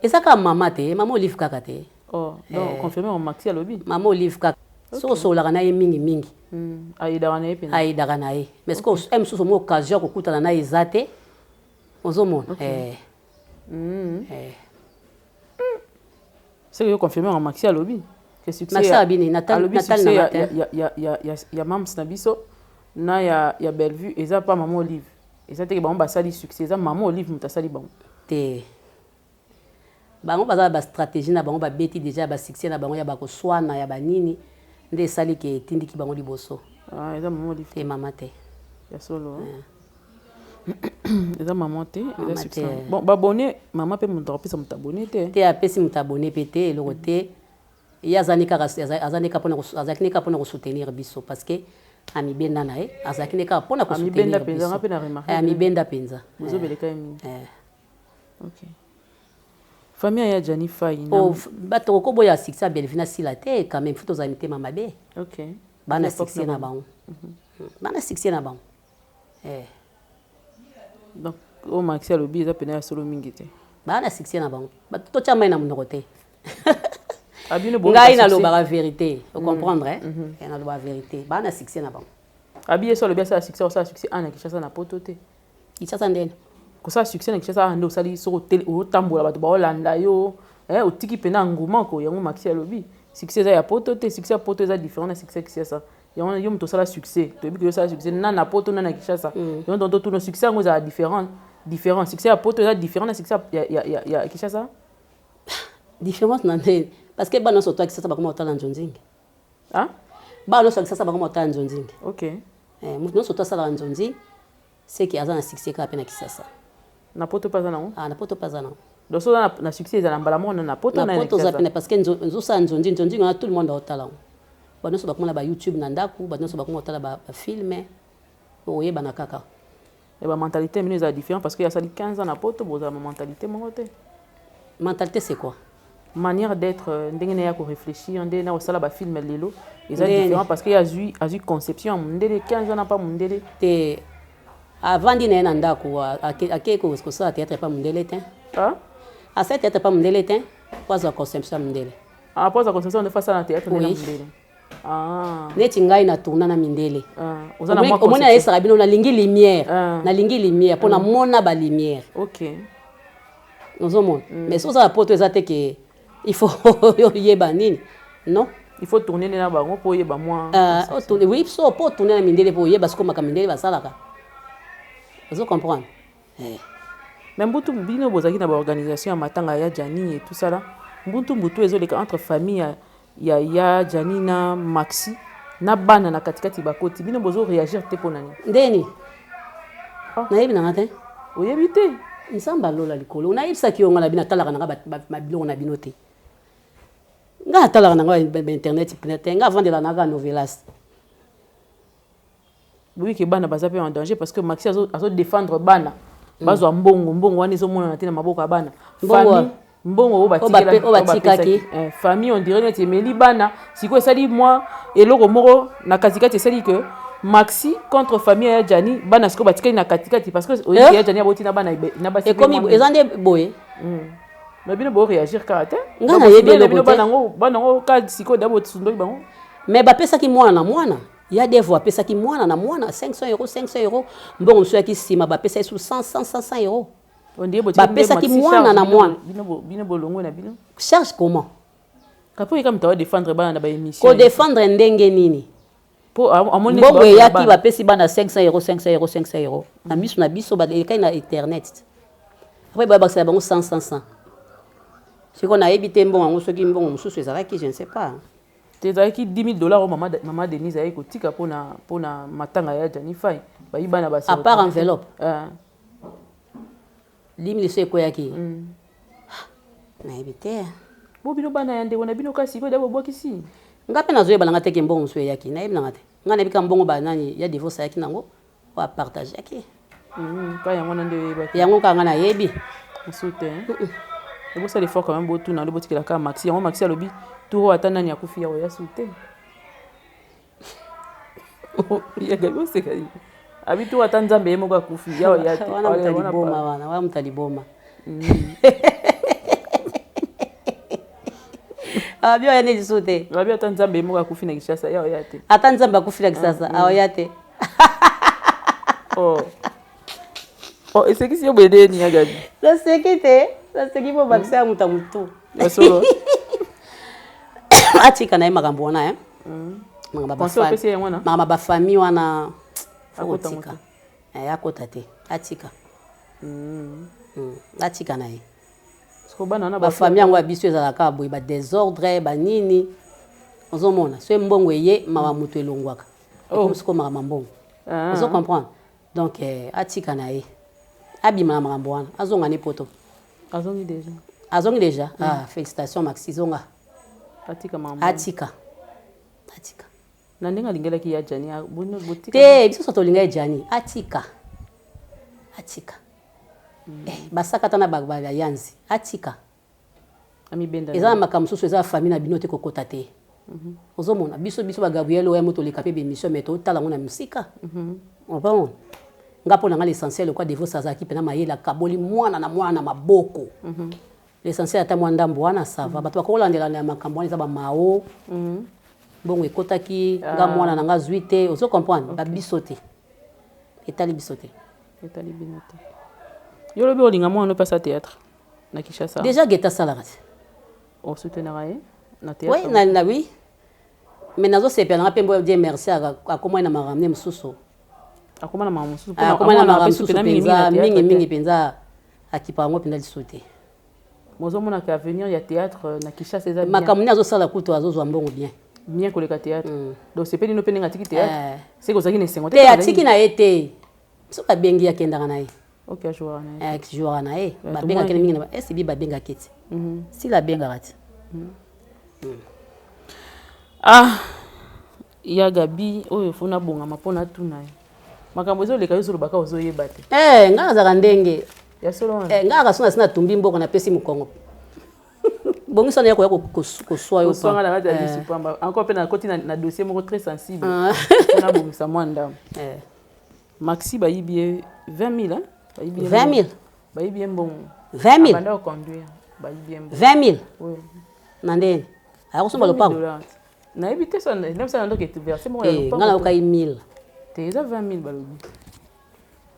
eza kaka mama te, mama Olive kaka te. Oh, donc confirme, Maxi alobi. Mama Olive kaka, soki osololaka na ye mingimingi. Ayedaka na ye mpenza. Ayedaka na ye, mais sikoyo e mosusu mo occasion ya kokutana na ye eza te, ozomona, eh. Eh. Seke yo confirme yango, Maxi alobi ke succès. Maxi alobi nini? Alobi succès ya mams na biso na ya Bellevue eza pa mama Olive. Eza teke bango basali succès, eza mama Olive moto asali bango. Te, bango baza na bastratégie na bango, babeti déjà basuccès na bango ya bakoswana ya banini nde esali ke etindiki bango liboso. Ah, eza mama Olive. Te, mama te. Ya solo, eza mama te, eza succès. Bon, babone mama mpe moto akopesa moto abone te. Te, apesi moto abone mpe te, eloko te. Ye aza kaka, azalaki ne kaka mpona kosoutenir biso, parce que amibenda na ye, azalaki ne kaka mpona kosoutenir biso, amibenda mpenza. Bozobeleka ye mingi. Ok, famille ya Jani Fai. Bato koboya succès ya Bellevue na Sila te, quand même faut tozala mitema mabe. Bana succès na bango, bana succès na bango. Donc oyo Maxi alobi eza pene ya solo mingi te. Bana succès na bango, totya mai na monoko te. Ngai nalobaka vérité, ocomprendre? Nalobaka vérité, bana succès na bango. Abi ye so alobi asala succès, osala succès a na Kinshasa, na poto te. Kinshasa ndeni? Kosala succès na Kinshasa nde osali soki otambola, bato baolanda yo, otiki mpena nguma ko. Yango Maxi alobi succès eza ya poto te, succès ya poto eza différent na succès ya Kinshasa. Yango yo moto osala succès, toyebi ke yo osala succès na na poto na na Kinshasa. Yango donc totuna, succès yango ezala différent, différent, succès ya poto eza différent na succès ya Kinshasa? Différence na ndeni? Parce que bana nyonso to ya Kinshasa bakoma kotala nzonzingi. Bana nyonso ya Kinshasa bakoma kotala nzonzingi. Moto nyonso to asalaka nzonzi, seke aza na succès kaka mpe na Kisasa. Na poto mpe aza nango? Ah, na poto mpe aza nango. Donc so oza na succès, ezala mbala moko na poto? Na poto oza pene, parce que nzosala nzonzi, nzonzingi wana tout le monde aotala yango. Bato nyonso bakoma na bayoutube na ndako, bato nyonso bakoma kotala bafilm, oyebana kaka. Ya bamentalité mino ezala différent, parce que asali 15 ans na poto, bozala bamentalité moko te. Mentalité, c'est quoi? Manière d'être, ndenge na ya koréfléchir, ndenge na kosala bafilm lelo eza différent, parce que azwi conception ya mondele, 15 ans na pa mondele. Te. Avandi na ye na ndako, akei kosala théâtre pa mondele te. Asali théâtre pa mondele te po azwa conception ya mondele. Ah, po azwa conception nde asala théâtre na mondele. Neti ngai na tourna na mindele, omoni, nayesaka bino, nalingi lumière, nalingi lumière mpo namona balumière. Ozomona, mais soki ozala poto, eza te ke il faut oyeba nini, non. Il faut tourner na bango mpo oyeba mwa. Oui, so mpo otourne na mindele, mpo oyeba sikoyo makambo mindele basalaka, ozo comprendre. Mais mbutu, bino bozalaki na baorganisation ya matanga ya Jani et tout ça là, mbutu mbutu ezoleka entre famille ya Jani na Maxi na bana na katikati, bakoti, bino bozo réagir te mpo na nini? Ndeni nayebi nanga te. Oyebi te? Nzambe alola likolo, nayebisaki yo, nga na bino atalaka nanga babiloko na bino te. Nga natalaka nanga bainternet te, nga avandela nanga novelas. Boyebi ke bana baza mpe en danger, parce que Maxi azodéfendre bana bazwa mbongo. Mbongo wana ezomonana te na maboko ya bana. Famille, mbongo oyo batikaki. Famille, on dirait neti emeli bana. Sikoyo esali mwa eloko moko na katikati, esali ke Maxi contre famille ya Jani, bana sikoyo batikali na katikati, parce que oyebi ya Jani aboti na bana na basi. Ekomi eza nde boye. Mais bino boréagir kaka te. Nga nayebi eloko te. Bana yango ka sikoyo da bosundoli bango. Mais bapesaki mwana na mwana ya Devo, apesaki mwana na mwana 500 euro, 500 euro. Mbongo mosusu yaki nsima, bapesa ye su 100 100 100 euro. Bapesaki mwana na mwana. Bino bolongwe na bino. Charge comment? Kapo oyeka moto aodéfendre bana na baémission. Kodéfendre ndenge nini? Mbongo eyaki, bapesi bana 500 euro, 500 euro, 500 euro na miso na biso, elekai na internet. Après babakisela bango 100 100 100. Sikoyo nayebi te mbongo yango, soki mbongo mosusu ezalaki, je ne sais pas. Te, ezalaki 10 000 $ oyo mama Denise ayaki kotika mpona matanga ya Jani Fai, bayi bana. Basi à part enveloppe, 10 000 so ekweyaki, nayebi te. Bo bino bana ya ndeko na bino, kasi sikoyo da bobwakisi. Nga mpe nazoyeba nanga teke mbongo mosusu eyaki, nayebi nanga te. Nga nayebi ka mbongo banani ya divorce ayaki nango oyo apartageaki. Ka yango wana nde oyebaki? Yango kaka nga nayebi. Mosusu te. Ebosala effort quand même, botuna nde botikela kaka Maxi yango. Maxi alobi tour oyo, ata nani akufi, ya oya su te. Yagabi oseka, abi tour ata Nzambe ye moko akufi, ya oya te. Wana moto aliboma wana, wana moto aliboma. Abi oya nde lisusu te. Abi ata Nzambe ye moko akufi na Kinshasa, ya oya te. Ata Nzambe akufi na Kinshasa, aoya te. Oh, esekisi yo boye ndeni, ya Gabi? Naseki te, naseki mpo bakisa ya moto ya motu. Ya solo. Atika na ye makambo wana, makambo bafamille wana, akotika, akota te, atika, atika na ye. Bafamille yango ya biso ezalaka boye, badésordre, banini. Ozomona, so mbongo eye, mawa moto elongwaka, ekomi sikoyo makambo mbongo, ozo comprendre. Donc atika na ye, abima na makambo wana, azonga ne poto. Azongi déjà. Azongi déjà. Ah, félicitation Maxi, zonga. Atika makambo. Atika, atika. Na ndenge alingelaki ya Jani. Te, biso so tolinga ye Jani, atika, atika. Basakata na bayanzi, atika. Amibenda. Eza na makambo mosusu, eza famille na bino te, kokota te. Ozomona, biso bagabriel oyo mo toleka mpe bémission, mais totala yango na mosika. Opamona, nga mpo na nga, l'essentiel okwa Devos azalaki mpena mayele, akaboli mwana na mwana na maboko. L'essentiel, ata mwa ndambo wana, ça va. Bato bakokolandelana ya makambo wana, eza bamao. Mbongo ekotaki, nga mwana na nga zwi te, ozo comprendre, babiso te, etali biso te. Etali bino te. Yo lobi olinga mwana opesa théâtre na Kinshasa. Déjà geta asalaka te. Osoutenaka ye na théâtre? Oui, na oui, mais nazosepela nanga mpe mbo Dieu merci, akomai na makambo ne mosusu. Akoma na makambo mosusu. Akomai na makambo mosusu mpenza, mingimingi mpenza, akipa yango mpenza lisusu te. Ozomonaka avenir ya théâtre na Kinshasa eza? Makambo nini azosala kutu, azozwa mbongo bien. Bien koleka théâtre. Donc sepeli no mpe ndenge atiki théâtre, seke ozalaki na esengo? Te, atiki na ye te. Soki abengi, akendaka na ye. Ok, ajouaka na ye. Ajouaka na ye. Babengaki mingi na SB, babengaki ti sila, abengaka ti. Ah, ya Gabi, oyo fo nabongama mpo natuna ye makambo ezoleka. Yo ozolobaka, ozoyeba te. Ngai nazalaka ndenge. Ya solo wana. Ngai kaka so nasi natumbi mboka, napesi mokongo, bongisa na ye koya koswa yo. Koswanga na kati ya lisu pamba. Encore mpe nakoti na dossier moko très sensible, nabongisa mwa ndambo. Maxi bayibi ye 20 000, hein? Bayibi ye 20 000. Bayibi ye mbongo. 20 000. Abanda koconduire, bayibi ye mbongo. 20 000. Oui. Na ndeni akosomba lopango. Nayebi te, so nayebisa na ndoki verse moko ya te. lopango. Ngai nayokai 1000. Te, eza 20 000 balobi.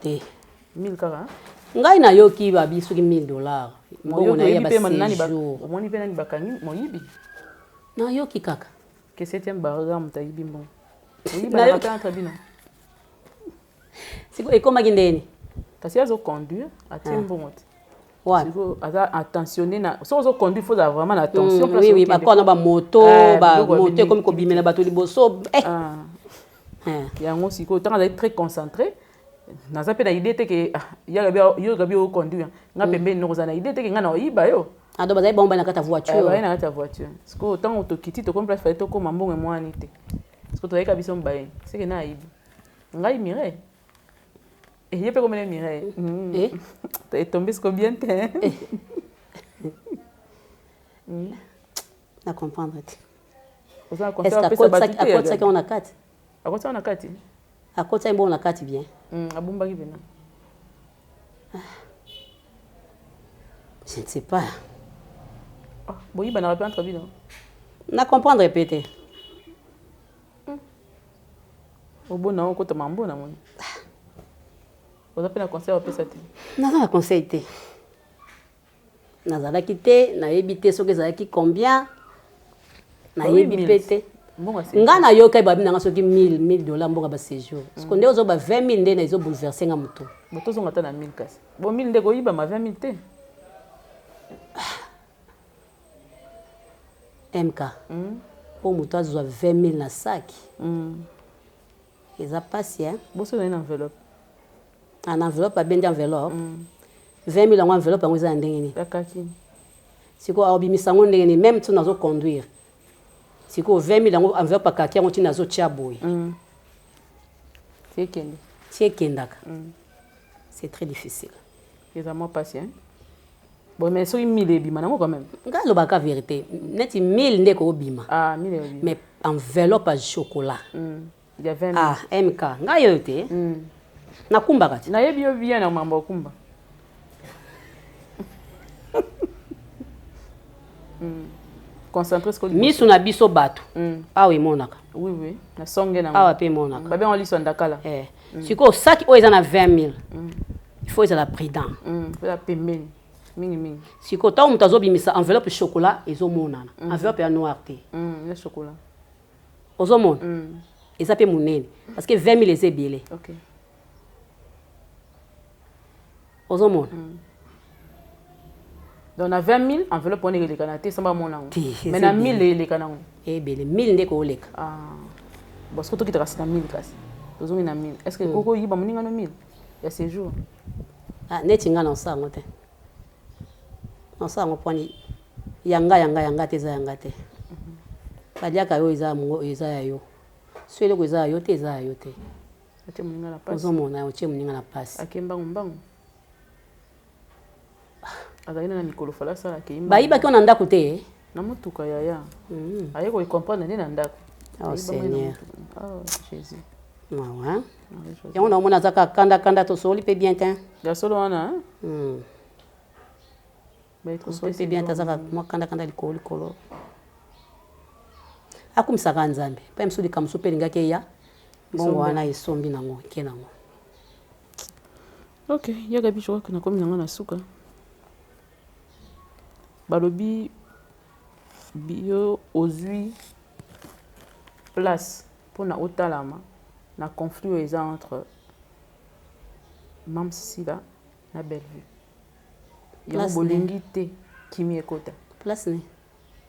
Te. 1000 kaka. Ngai nayoki babi soki 1000 $ mbongo na ye ya Oyebi mpe nani baséjour. Omoni mpe nani bakangi moyibi? Nayoki kaka. Ke septième barrière, moto ayibi mbongo. Nayoki. Oyibanaka mpe entre bino. Siko ekomaki ndeni? Kasi azoconduire, atie mbongo te. Wapi? Sikoyo aza attentionné na soki ozoconduire, faut ozala vraiment na attention. Place Oui, okende. bakona bamoto. Eh, biloko ya Bamoto bini- ekomi kobimela bato liboso, eh. Ah, Eh. Yango sikoyo ntango azali très concentré, naza mpe na idée te ke ah, yo gabi oconduire, nga pembeni nokozala na idée te ke nga na oyiba yo. Ah, donc bazali bango bali na kati ya Eh, voiture. baye na kati ya voiture. Sikoyo ntango tokiti, tokomi place fale tokóma, mbongo emwani te. Sikoyo toyeka biso mibale seke na ayibi ngai Mireille, ye mpe komene Mireille. Eh? Etombi siko bien te. Na comprendre te. Oza na Est conseil ce que apesa bato te? akotisaki yango na kati? Akotisaka na kati. Akotisaki mbongo na kati bien? Abombaki mpena. Je ne sais pas. Ah, boyibanaka mpe entre bino? Na comprendre pe te. Obona okota mambo na moni, oza mpe na conseil apesa te? Naza na conseil te, nazalaki te, nayebi te soki ezalaki combien, nayebi mpe te. Mbongo Nga nayokai babi nanga soki 1000 1000 $ mbongo ya baséjour. Siko nde ozoba 20 000 nde na ezobouleverse nga motu. Bo tozonga ata na 1000 kasi. Bo 1000 nde koyibama, 20 000 te. Mk mpo moto azwa 20 000 na saki, eza mpasi, hein? Boso ezali na enveloppe. Na enveloppe, abendi enveloppe 20 000 yango, enveloppe yango eza na ndenge nini? Ya kaki. Sikoyo aobimisa yango ndenge nini? Même ntina azoconduire, sikoyo 20 000 yango, enveloppe akaki yango, ntina azotia boye. Ti ekende. Ti ekendaka, c'est très difficile. Eza mwa mpasi, hein? Bon, mais soki 1000 ebima nango quand même. Ngai alobaka vérité, neti 1000 nde ekobima. Ah, 1000 ebima. Mais enveloppe ya chocolat Ya 20 000. Ah, mk ngai oyo te, nakumbaka te. Nayebi yo bien na mambo okumba. Concentré sikoyo. Miso na biso bato awa emonaka. Oui, na songe nango. Awa mpe emonaka. Babengo liso ya ndakala. Eh. Sikoyo saki oyo eza na 20 000, il faut ezala prudent. Eza pembeni mingi mingi. Sikoyo ntango moto azobimisa enveloppe chocolat, ezomonana enveloppe ya noir te. Ya chocolat. Ozomona eza mpe monene parce que 20 000 eza ebele. Ozomona. Donc na 20 000, enveloppe wana eleka na te sans bamona yango. Te, mais eza na 1000 ebele. Eleka nango. Ebele, 1000 nde kooleka. Ah. Bon, soki tokita kasi na 1000, kasi tozongi na 1000, est ce que koko oyiba moninga no 1000 ya séjour? Ah, neti nga na osala yango te, nasala yango mpwani yanga yanga yanga te, eza yanga te. Baliaka yo, eza mongo, eza ya yo. So eloko eza ya yo te, eza ya yo te. Atie moninga na pasi. Ozomona, otie moninga na pasi. Ake mbangu mbangu, azali na mikolo fala asala, akei mbangu. Bayibaki yo na ndako te? Na motuka, yaya. Aye koyecomprendre nde na ndako. Oh, Ayiba ngai na Seigneur. motuka. Oh Jésus. Mawa. Ah, Jésus. Yango naomona aza kaka kanda kanda, tosoli mpe bien te. Ya solo wana, hein? Tosoli mpe bien te, aza kaka mwa kanda kanda likolo likolo. Akumisaka Nzambe mpe mosusu likambo mosusu mpe elingaki eya, mbongo wana esombi nango, eke nango. Ok, yaka biso kaka, nakomi nanga na suka. Balobi yo ozwi place mpona otalama na conflit oyo eza entre Mam Sila na Bellevue. Yango Place bolingi te kimi ekota. Place ne?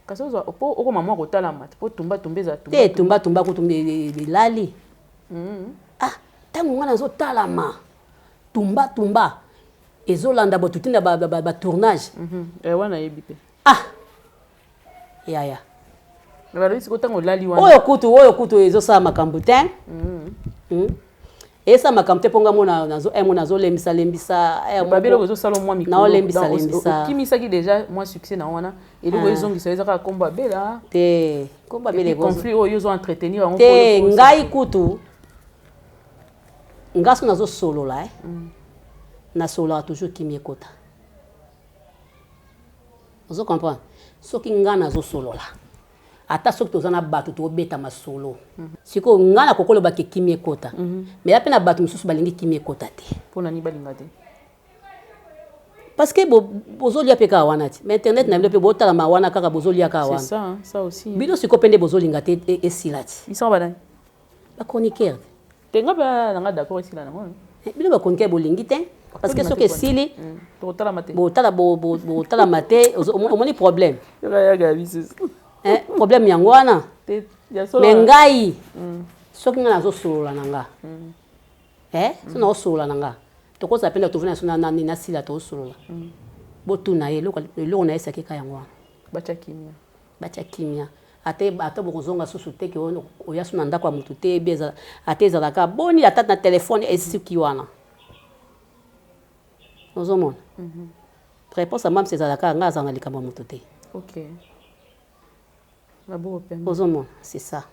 Kasi ozwa mpo okoma mwa kotalama te, mpo tumba tumba eza. Te, tumba tumba kutu elali. Ah, ntango ngai nazotalama, tumba tumba ezolanda bato ntina batournage. Wana yebi mpe. Ah, yaya. Balobi sikoyo ntango olali wana. Oyo kutu ezosala makambo te. Esala makambo te mpo nga mo nazolembisa lembisa. Babiloko ezosala mwa mikolo. Naolembisa lembisa. Okimisaki déjà mwa succès na wana, eloko ezongisa eza kaka nkombo abela. Te, nkombo abela. Conflit oyo ozo entretenir yango. Te, ngai kutu Nga so nazosolola, eh. Nasololaka toujours kimia ekota. Ozo comprendre? Soki nga nazosolola, ata soki toza na bato, tobeta masolo. Sikoyo nga nakoki kolobaka kimia ekota, mais ya mpe na bato mosusu balingi kimia ekota te. Mpona nini balinga te? Parce que bozolia mpe kaka wana ti, mais internet na bino mpe botalama wana kaka, bozolia kaka wana. C'est ça, hein, ça aussi. Bino sikoyo mpe nde bozolinga te esila ti. Biso banani? Bachroniqueur. Te, nga mpe nanga d'accord esila nango. Bino bachroniqueur bolingi te, parce que soki esili, tokotalama te. Botala, botalama te. Omoni problème? Yoka bisusu. Problème yango wana. Mais ngai, soki ngai nazosolola na nga, so nazosolola na nga, tokozala mpe na tovanda so nani nasila, tozosolola, botuna ye eloko na ye esaki ka yango wana. Batya kimia. Batya kimia. Ata bokozonga susu te, ke oya so na ndako ya motu te, ebi ata ezalaka boni, ata na telefone, esuki wana. Ozomona, réponse ya mamsi ezalaka: ngai azala na likambo ya motu te. Ozomona, c'est ça.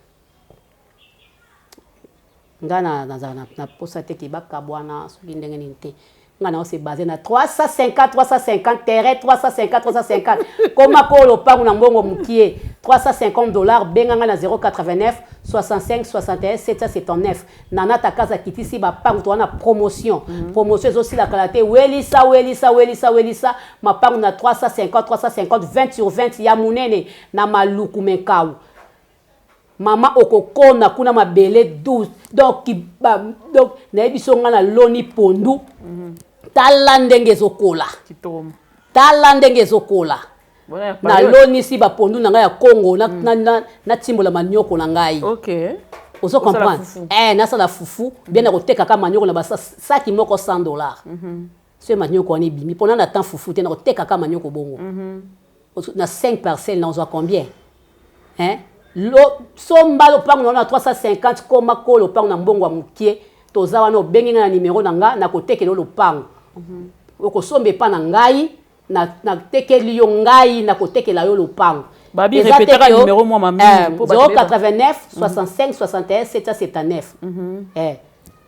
Ngai nazala na posa te ke bakabwana soki ndenge nini te. Ngai na se base na 350 350 terrain, 350 350. Koma ko lopango na mbongo mokie, $350. Benga ngai na 089 65 61 779. Nana Takaza kitisi bapango to wana, promotion. Promotion ezosila kala te. Welisa, welisa, welisa, welisa mapango na 350 350, 20 sur 20 ya monene na Maluku Menkau. Mama, okokona kuna mabele 12. Donc, donc nayebi so ngai naloni pondu. Tala ndenge ezokola, tala ndenge ezokola. Nalonisi bapondu na ngai ya Kongo, natimbola manioko na ngai. Ozo comprendre? Nasala fufu bien, nakotekaka manioko na basaki moko $100. So manioko wana ebimi mpona na temps fufu te, nakotekaka manioko bongo na 5 parcelle, nazwa combien, hein? Somba lopango na 350, koma ko lopango na mbongo ya mokie. Toza wana, obengi ngai na nimero na nga, nakotekela yo lopango. Okosomba epa na ngai, natekeli yo, ngai nakotekela yo lopango. Babi, répétera numéro moi mami. 089 65 61 779.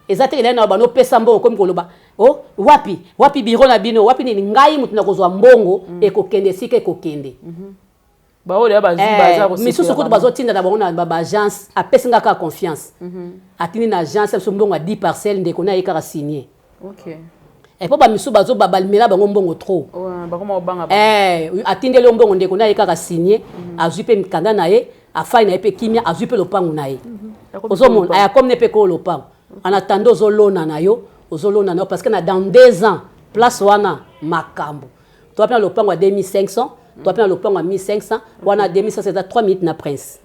Eza te elai na bano opesa mbongo, komi koloba: "O wapi, wapi biro na bino, wapi nini?" Ngai moto nakozwa mbongo, ekokende esika ekokende. Baoyo bazwi baza. Misusu kutu bazotinda na bango na baagence. Apesi nga kaka confiance, atindi na agence biso mbongo ya 10 parcelle, ndeko na ye kaka signe. Mpo bamisusu bazo balimela bango mbongo trop. Atindeli yo mbongo, ndeko na ye kaka signe, azwi mpe mikanda na ye, afai na ye mpe kimia, azwi mpe lopango na ye. Ozomona, ayakomi ne mpe koyo lopango. En attendant, ozolona na yo, ozolona na yo, parce que na dans 2 ans, place wana makambo. Toa mpe na lopango ya 2500, toa mpe na lopango ya 1500 wana. 2500 eza 3 minutes na Prince,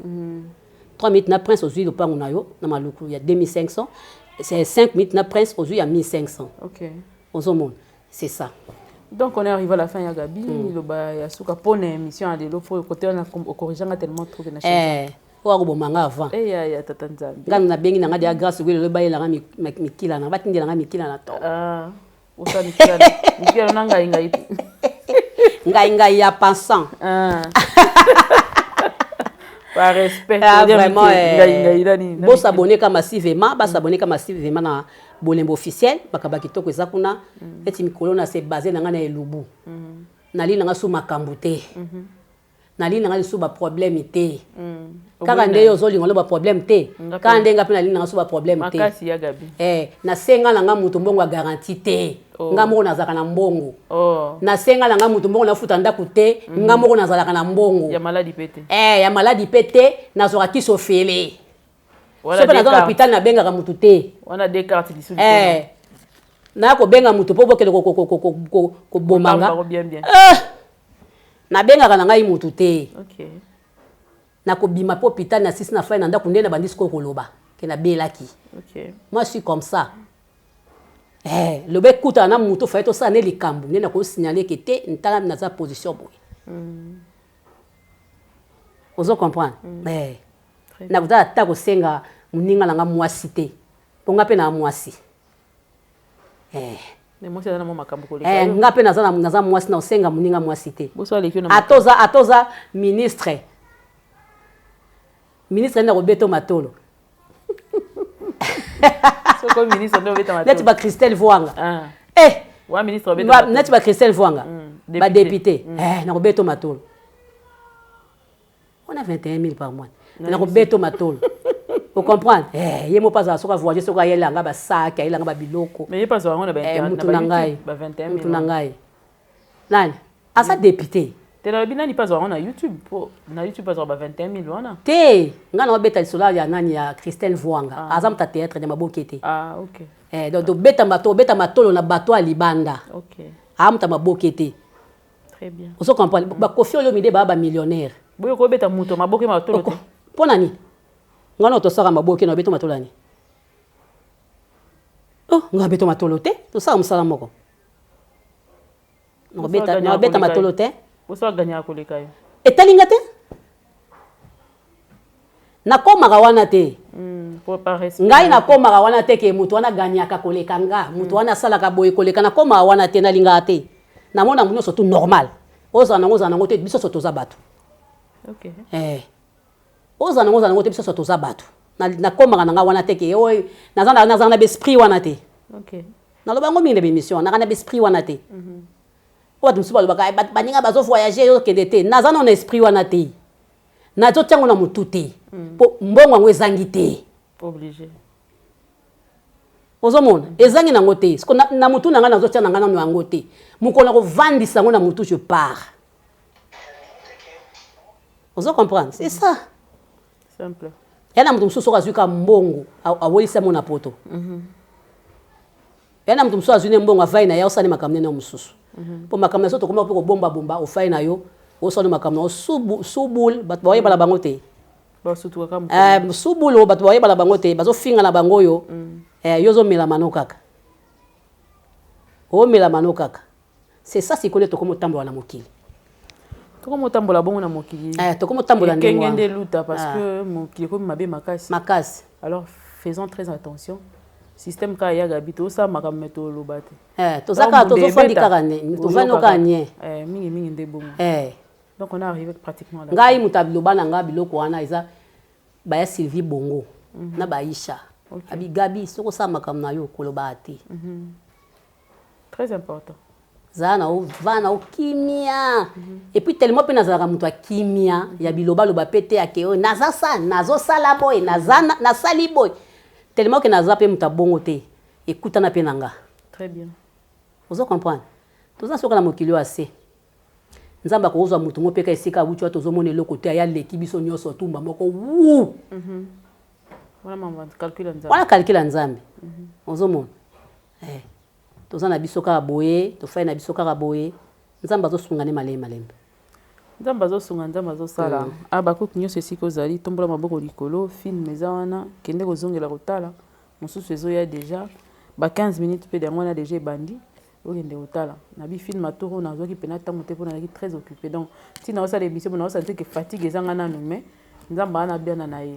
3 minutes na Prince, ozwi lopango na yo na Maluku ya 2500. C'est 5 minutes na Prince, ozwi ya 1500. Ozomona, c'est ça. Donc on est arrivé à la fin ya Gabi. Liloba ya suka mpona émission ya lelo, po côté wana ocorrigeanga tellement trop que na Oyo akoboma nga avant. Ya ya tata Nzambe. Nga nabengi na nga deya Grâce lelo, bayelanga mikila na batindelanga mikila na to. Osala mikila na ngai ngai te. Ngai ngai ya pensant. Par respect. Ah, vraiment, bosabonner ka massivement, basabonner ka massivement na Bolembo Officiel. Makambo ya kitoko eza kuna. Neti mikolo na se base na ngai na elubu, nali nanga su makambo te, nali nanga lisusu baproblème te. Kaka nde yo ozolinga lo baproblème te, kaka nde nga mpe nalingi nanga su baproblème te. Nasenga na nga moto mbongo ya garantie te. Nga moko nazalaka na mbongo. Nasenga na nga moto mbongo nafuta ndako te. Nga moko nazalaka na mbongo. Ya maladi pe te. Ya maladi mpe te, nazwaka kisi ofele. So mpe naza na hôpital, nabengaka motu te. Naya kobenga motu mpo bokende kobomanga. Nabengaka na ngai motu te. Nakobima mpe hôpital na sisi, na fai na ndako nde na bandi sikoyo koloba ke nabelaki. Moi, je suis comme ça. Loba ekutana na motu, faye tosala nde likambo nde nakosignaler ke te, ntala naza position boye. Ozo comprendre? Nakotala ata kosenga moninga na nga mwasi te, mpo nga mpe na mwasi. Nga mpe naza mwasi, na kosenga moninga mwasi te. Ata oza ministre, ministre nde nakobeta matolo. Soko ministre nde obeta Neti matolo. Ba Christelle Vuanga. Ah. Eh, Wa ministre obeta matolo. Neti ba Christelle Vuanga. Député. Ba député. Eh, nakobeta matolo. On a 21 000 par mois. Nakobeta matolo. Vous comprenez? Eh, ye mo pas soka voyager, soka ayelanga ba sac, ayelanga ba biloko. Mais ye pas yango na ba Eh, internet, mutu na na ba ngai. YouTube, ba 21 000. Mutu na ngai. Nani? Aza député. Te, nalobi nani mpe azwaka yango na YouTube, po na YouTube azwaka ba 21 000 wana. Te, ngai na obeta lisolo ya nani, ya Christelle Vuanga. Aza moto ya théâtre ya maboke te. Ah, ok. Eh, donc tobeta mato, obeta matolo na bato ya libanda. Aza moto ya maboke te. Très bien. Ozo comprendre? Bakofi Olomide baa bamillionnaire. Boye kobeta moto maboke matolo te. Mpo na nini? Ngai na tosaka maboke na obeto matolo ya nini? Oh, ngai abeto matolo te, tosala mosala moko. Bosala Nakobeta koleka matolo ye. te. Boso aganyaka koleka yo. Etalinga te, nakomaka wana te. Po par respect. Ngai nakomaka wana te ke moto wana ganyaka koleka nga, moto wana asalaka boye koleka. Nakomaka wana te, nalingaka te. Namona yango nyonso tout normal. Ozala nango, ozala nango te, biso nyonso toza bato. Eh. Ozala nango, ozala nango te, biso nyonso toza bato. Nakomaka na nga wana te ke oyo nazala na baesprit wana te. Naloba yango mingi na baémission, naka na baesprit wana te. Po bato mosusu balobaka: "Eh, bato baninga bazovoyage, okende te." Naza nano na esprit wana te, nazotia yango na motu te, mpo mbongo yango ezangi te. Obligé. Ozomona, ezangi nango te. Siko na motu na ngai, nazotia na ngai nano yango te. Mokolo na kovandisa yango na motu, je pars. Ozo comprendre? C'est ça. Simple. Ya na moto mosusu, soki azwi ka mbongo, awelisi yango na poto. Ya na moto mosusu, azwi ne mbongo, avai na ye, osali makambo nene mosusu. Mpo makambo na so tokoma mpe kobombabomba, ofai na yo, osali makambo na yo subul, bato bayebala bango te. Basutukaka. Eh, subulu, bato bayebala bango te, bazofinga na bango oyo. Eh, yo ozomela mano kaka, omela mano kaka. C'est ça. Sikoyo nde tokomi otambola na mokili. Tokomi otambola bongo na mokili. Eh, tokomi otambola ndenge Ekenge wana. nde luta, parce que mokili ekomi mabe makasi. Makasi. Alors faisons très attention. Système kaka ya Gabi, tosala makambo me toloba te. Eh, toza kaka, tozofandi kaka ne, tovandi kaka nye. Eh, mingi mingi nde bongo. Eh. Donc on est arrivé pratiquement là. Ngai moto aloba na ngai biloko wana eza baya Sylvie Bongo na baisha. Abi: "Gabi, soki osala makambo na yo, kolobaka te." Très important. Zala na ovanda na okimia. Et puis tellement mpe nazalaka moto ya kimia, ya bilobaloba mpe te, ake oyo naza sa nazosala boye, naza nasali boye, tellement ke naza mpe moto ya bongo te, ekutana mpe na nga. Très bien. Ozo comprendre? Toza soka na mokili oyo ase Nzambe akozwa motu ngo mpe ka esika awuti wa, tozomona eloko te, aya leki biso nyonso tumba moko wu. Wana mama calcul ya Nzambe. Wana calcul ya Nzambe. Ozomona, eh, toza na biso kaka boye, tofai na biso kaka boye, Nzambe azosunga nde malembe malembe. Nzambe azosunga, Nzambe azosala. Abakuki nyonso esika ozali, tombola maboko likolo. Film eza wana, kende kozongela kotala. Mosusu ezoya déjà ba 15 minutes mpe yango wana déjà ebandi. Okende kotala na bifilm atour oyo nazwaki mpena ntango te, mpo nazalaki très occupé. Donc ntina osala émission, mpo naosala te ke fatigue ezanga nanu. Mais Nzambe aa na biana na ye,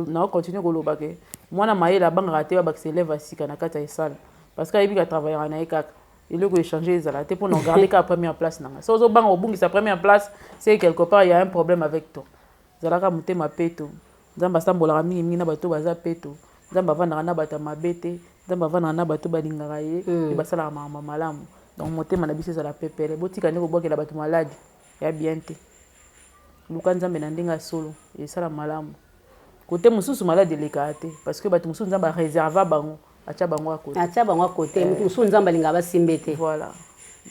naocontinue koloba ke mwana mayele abangaka te babakisa élève ya sika na kati ya esala, parce que ayebi katravaillaka na ye kaka. Eloko échange ezala te mpo na ogarde kaka première place na nga. So ozobanga kobungisa première place, c'est quelque part il y a un problème avec toi. Ezalaka motema peto. Nzambe asambolaka mingimingi na bato baza peto. Nzambe avandaka na bato ya mabe te. Nzambe avandaka na bato balingaka ye mpe basalaka makambo malamu. Donc motema na biso ezala pepele. Botika nde kobwakela bato maladi ya bien te. Luka Nzambe na ndenge ya solo, esala malamu. Kote mosusu maladi elekaka te, parce que bato mosusu Nzambe areserva bango, atya bango ya kote. Atia bango akote. Moto mosusu Nzambe alingaka basimbe te. Voilà,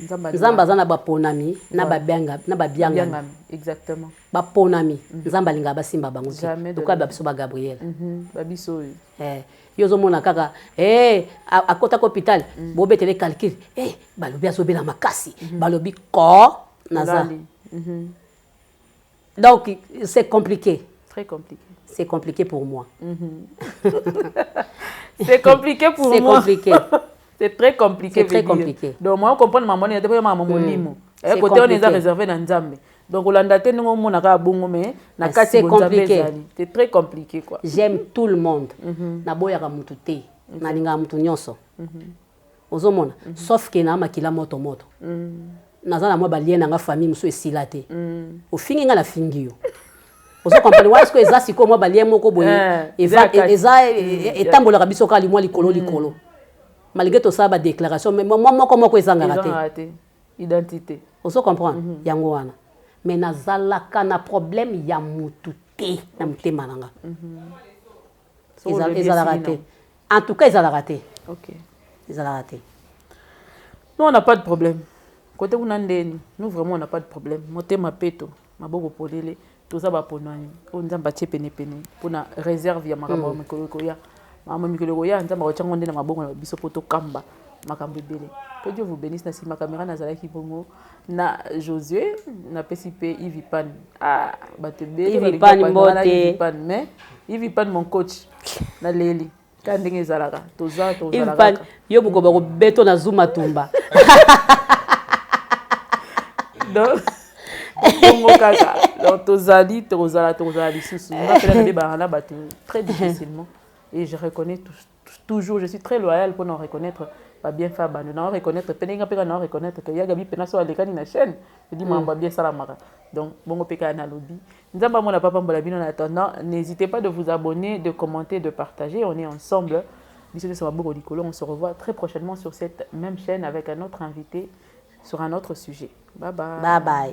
Nzambe. Nzambe aza na baponami na babiangami. Biangami, exactement. Baponami, Nzambe alingaka basimba bango te. Jamais de Lokola babiso baGabriel. Babiso oyo. Eh, yo ozomona kaka, eh, akotaka hôpital, bobetele calcul, eh, balobi azobela makasi, balobi ko naza. Olali. Donc c'est compliqué. Très compliqué. C'est compliqué pour moi. C'est compliqué pour C'est moi. compliqué. C'est très compliqué. C'est très veut dire. compliqué. Donc moi comprendre maman ni te maman molimo. C'est Côté on est compliqué. réservé na Nzambe. Donc olanda te ndenge omona kaka bongo, mais na Ah, kati c'est bonzambe compliqué. ezali. C'est très compliqué, quoi. J'aime tout le monde. Naboyaka mutu te, nalingaka mutu nyonso. Ozomona, sauf ke na makila moto moto, naza na mwa balie na nga, famille mosusu esila te. Ofingi nga, nafingi yo. Ozo comprendre? Wana sikoyo eza sikoyo mwa balien moko boye. Eza etambolaka biso kaka limwa likolo likolo, malgré tosala badéclaration, mais mwa moko moko ezangaka te. Identité. Ozo comprendre? Yango wana, mais nazalaka na problème ya mutu te na motema na nga. Ezalaka te, en tout cas ezalaka te. Ezalaka te. Nous, on n'a pas de problème côté kuna ndeni. Nous, vraiment, on n'a pas de problème. Motema peto, maboko polele, toza baponani oyo Nzambe atie penepene mpona réserve ya makambo ya mikolo ekoya. Makambo mikolo ekoya, Nzambe akotiango nde na maboko na biso mpo tokamba makambo ebele. Que Dieu vous bénisse. Na nsima caméra nazalaki bongo na Josué, napesi mpe Ivi Pan. Ah, bato ebele Pan, mais Ivi Pan, mon coach, naleli kaka ndenge ezalaka, toza tozala. Yo bokoba kobeto na zuma tumba. Donc bongo kaka. Donc tozali, tokozala, tokozala lisusu. Nga mpe nabebaka na bato très difficilement et je reconnais toujours, je suis très loyal mpona reconnaître babienfait ya bando na reconnaître mpe ndenge mpe kaka na reconnaître que ya Gabi mpena so alekani na chaîne edi makambo ya bien esalamaka. Donc bongo mpe kaka nalobi, Nzambe amona papambola bino. En attendant, n'hésitez pas de vous abonner, de commenter, de partager. On est ensemble, biso nyonso maboko likolo. On se revoit très prochainement sur cette même chaîne avec un autre invité sur un autre sujet. Bye bye. Bye bye.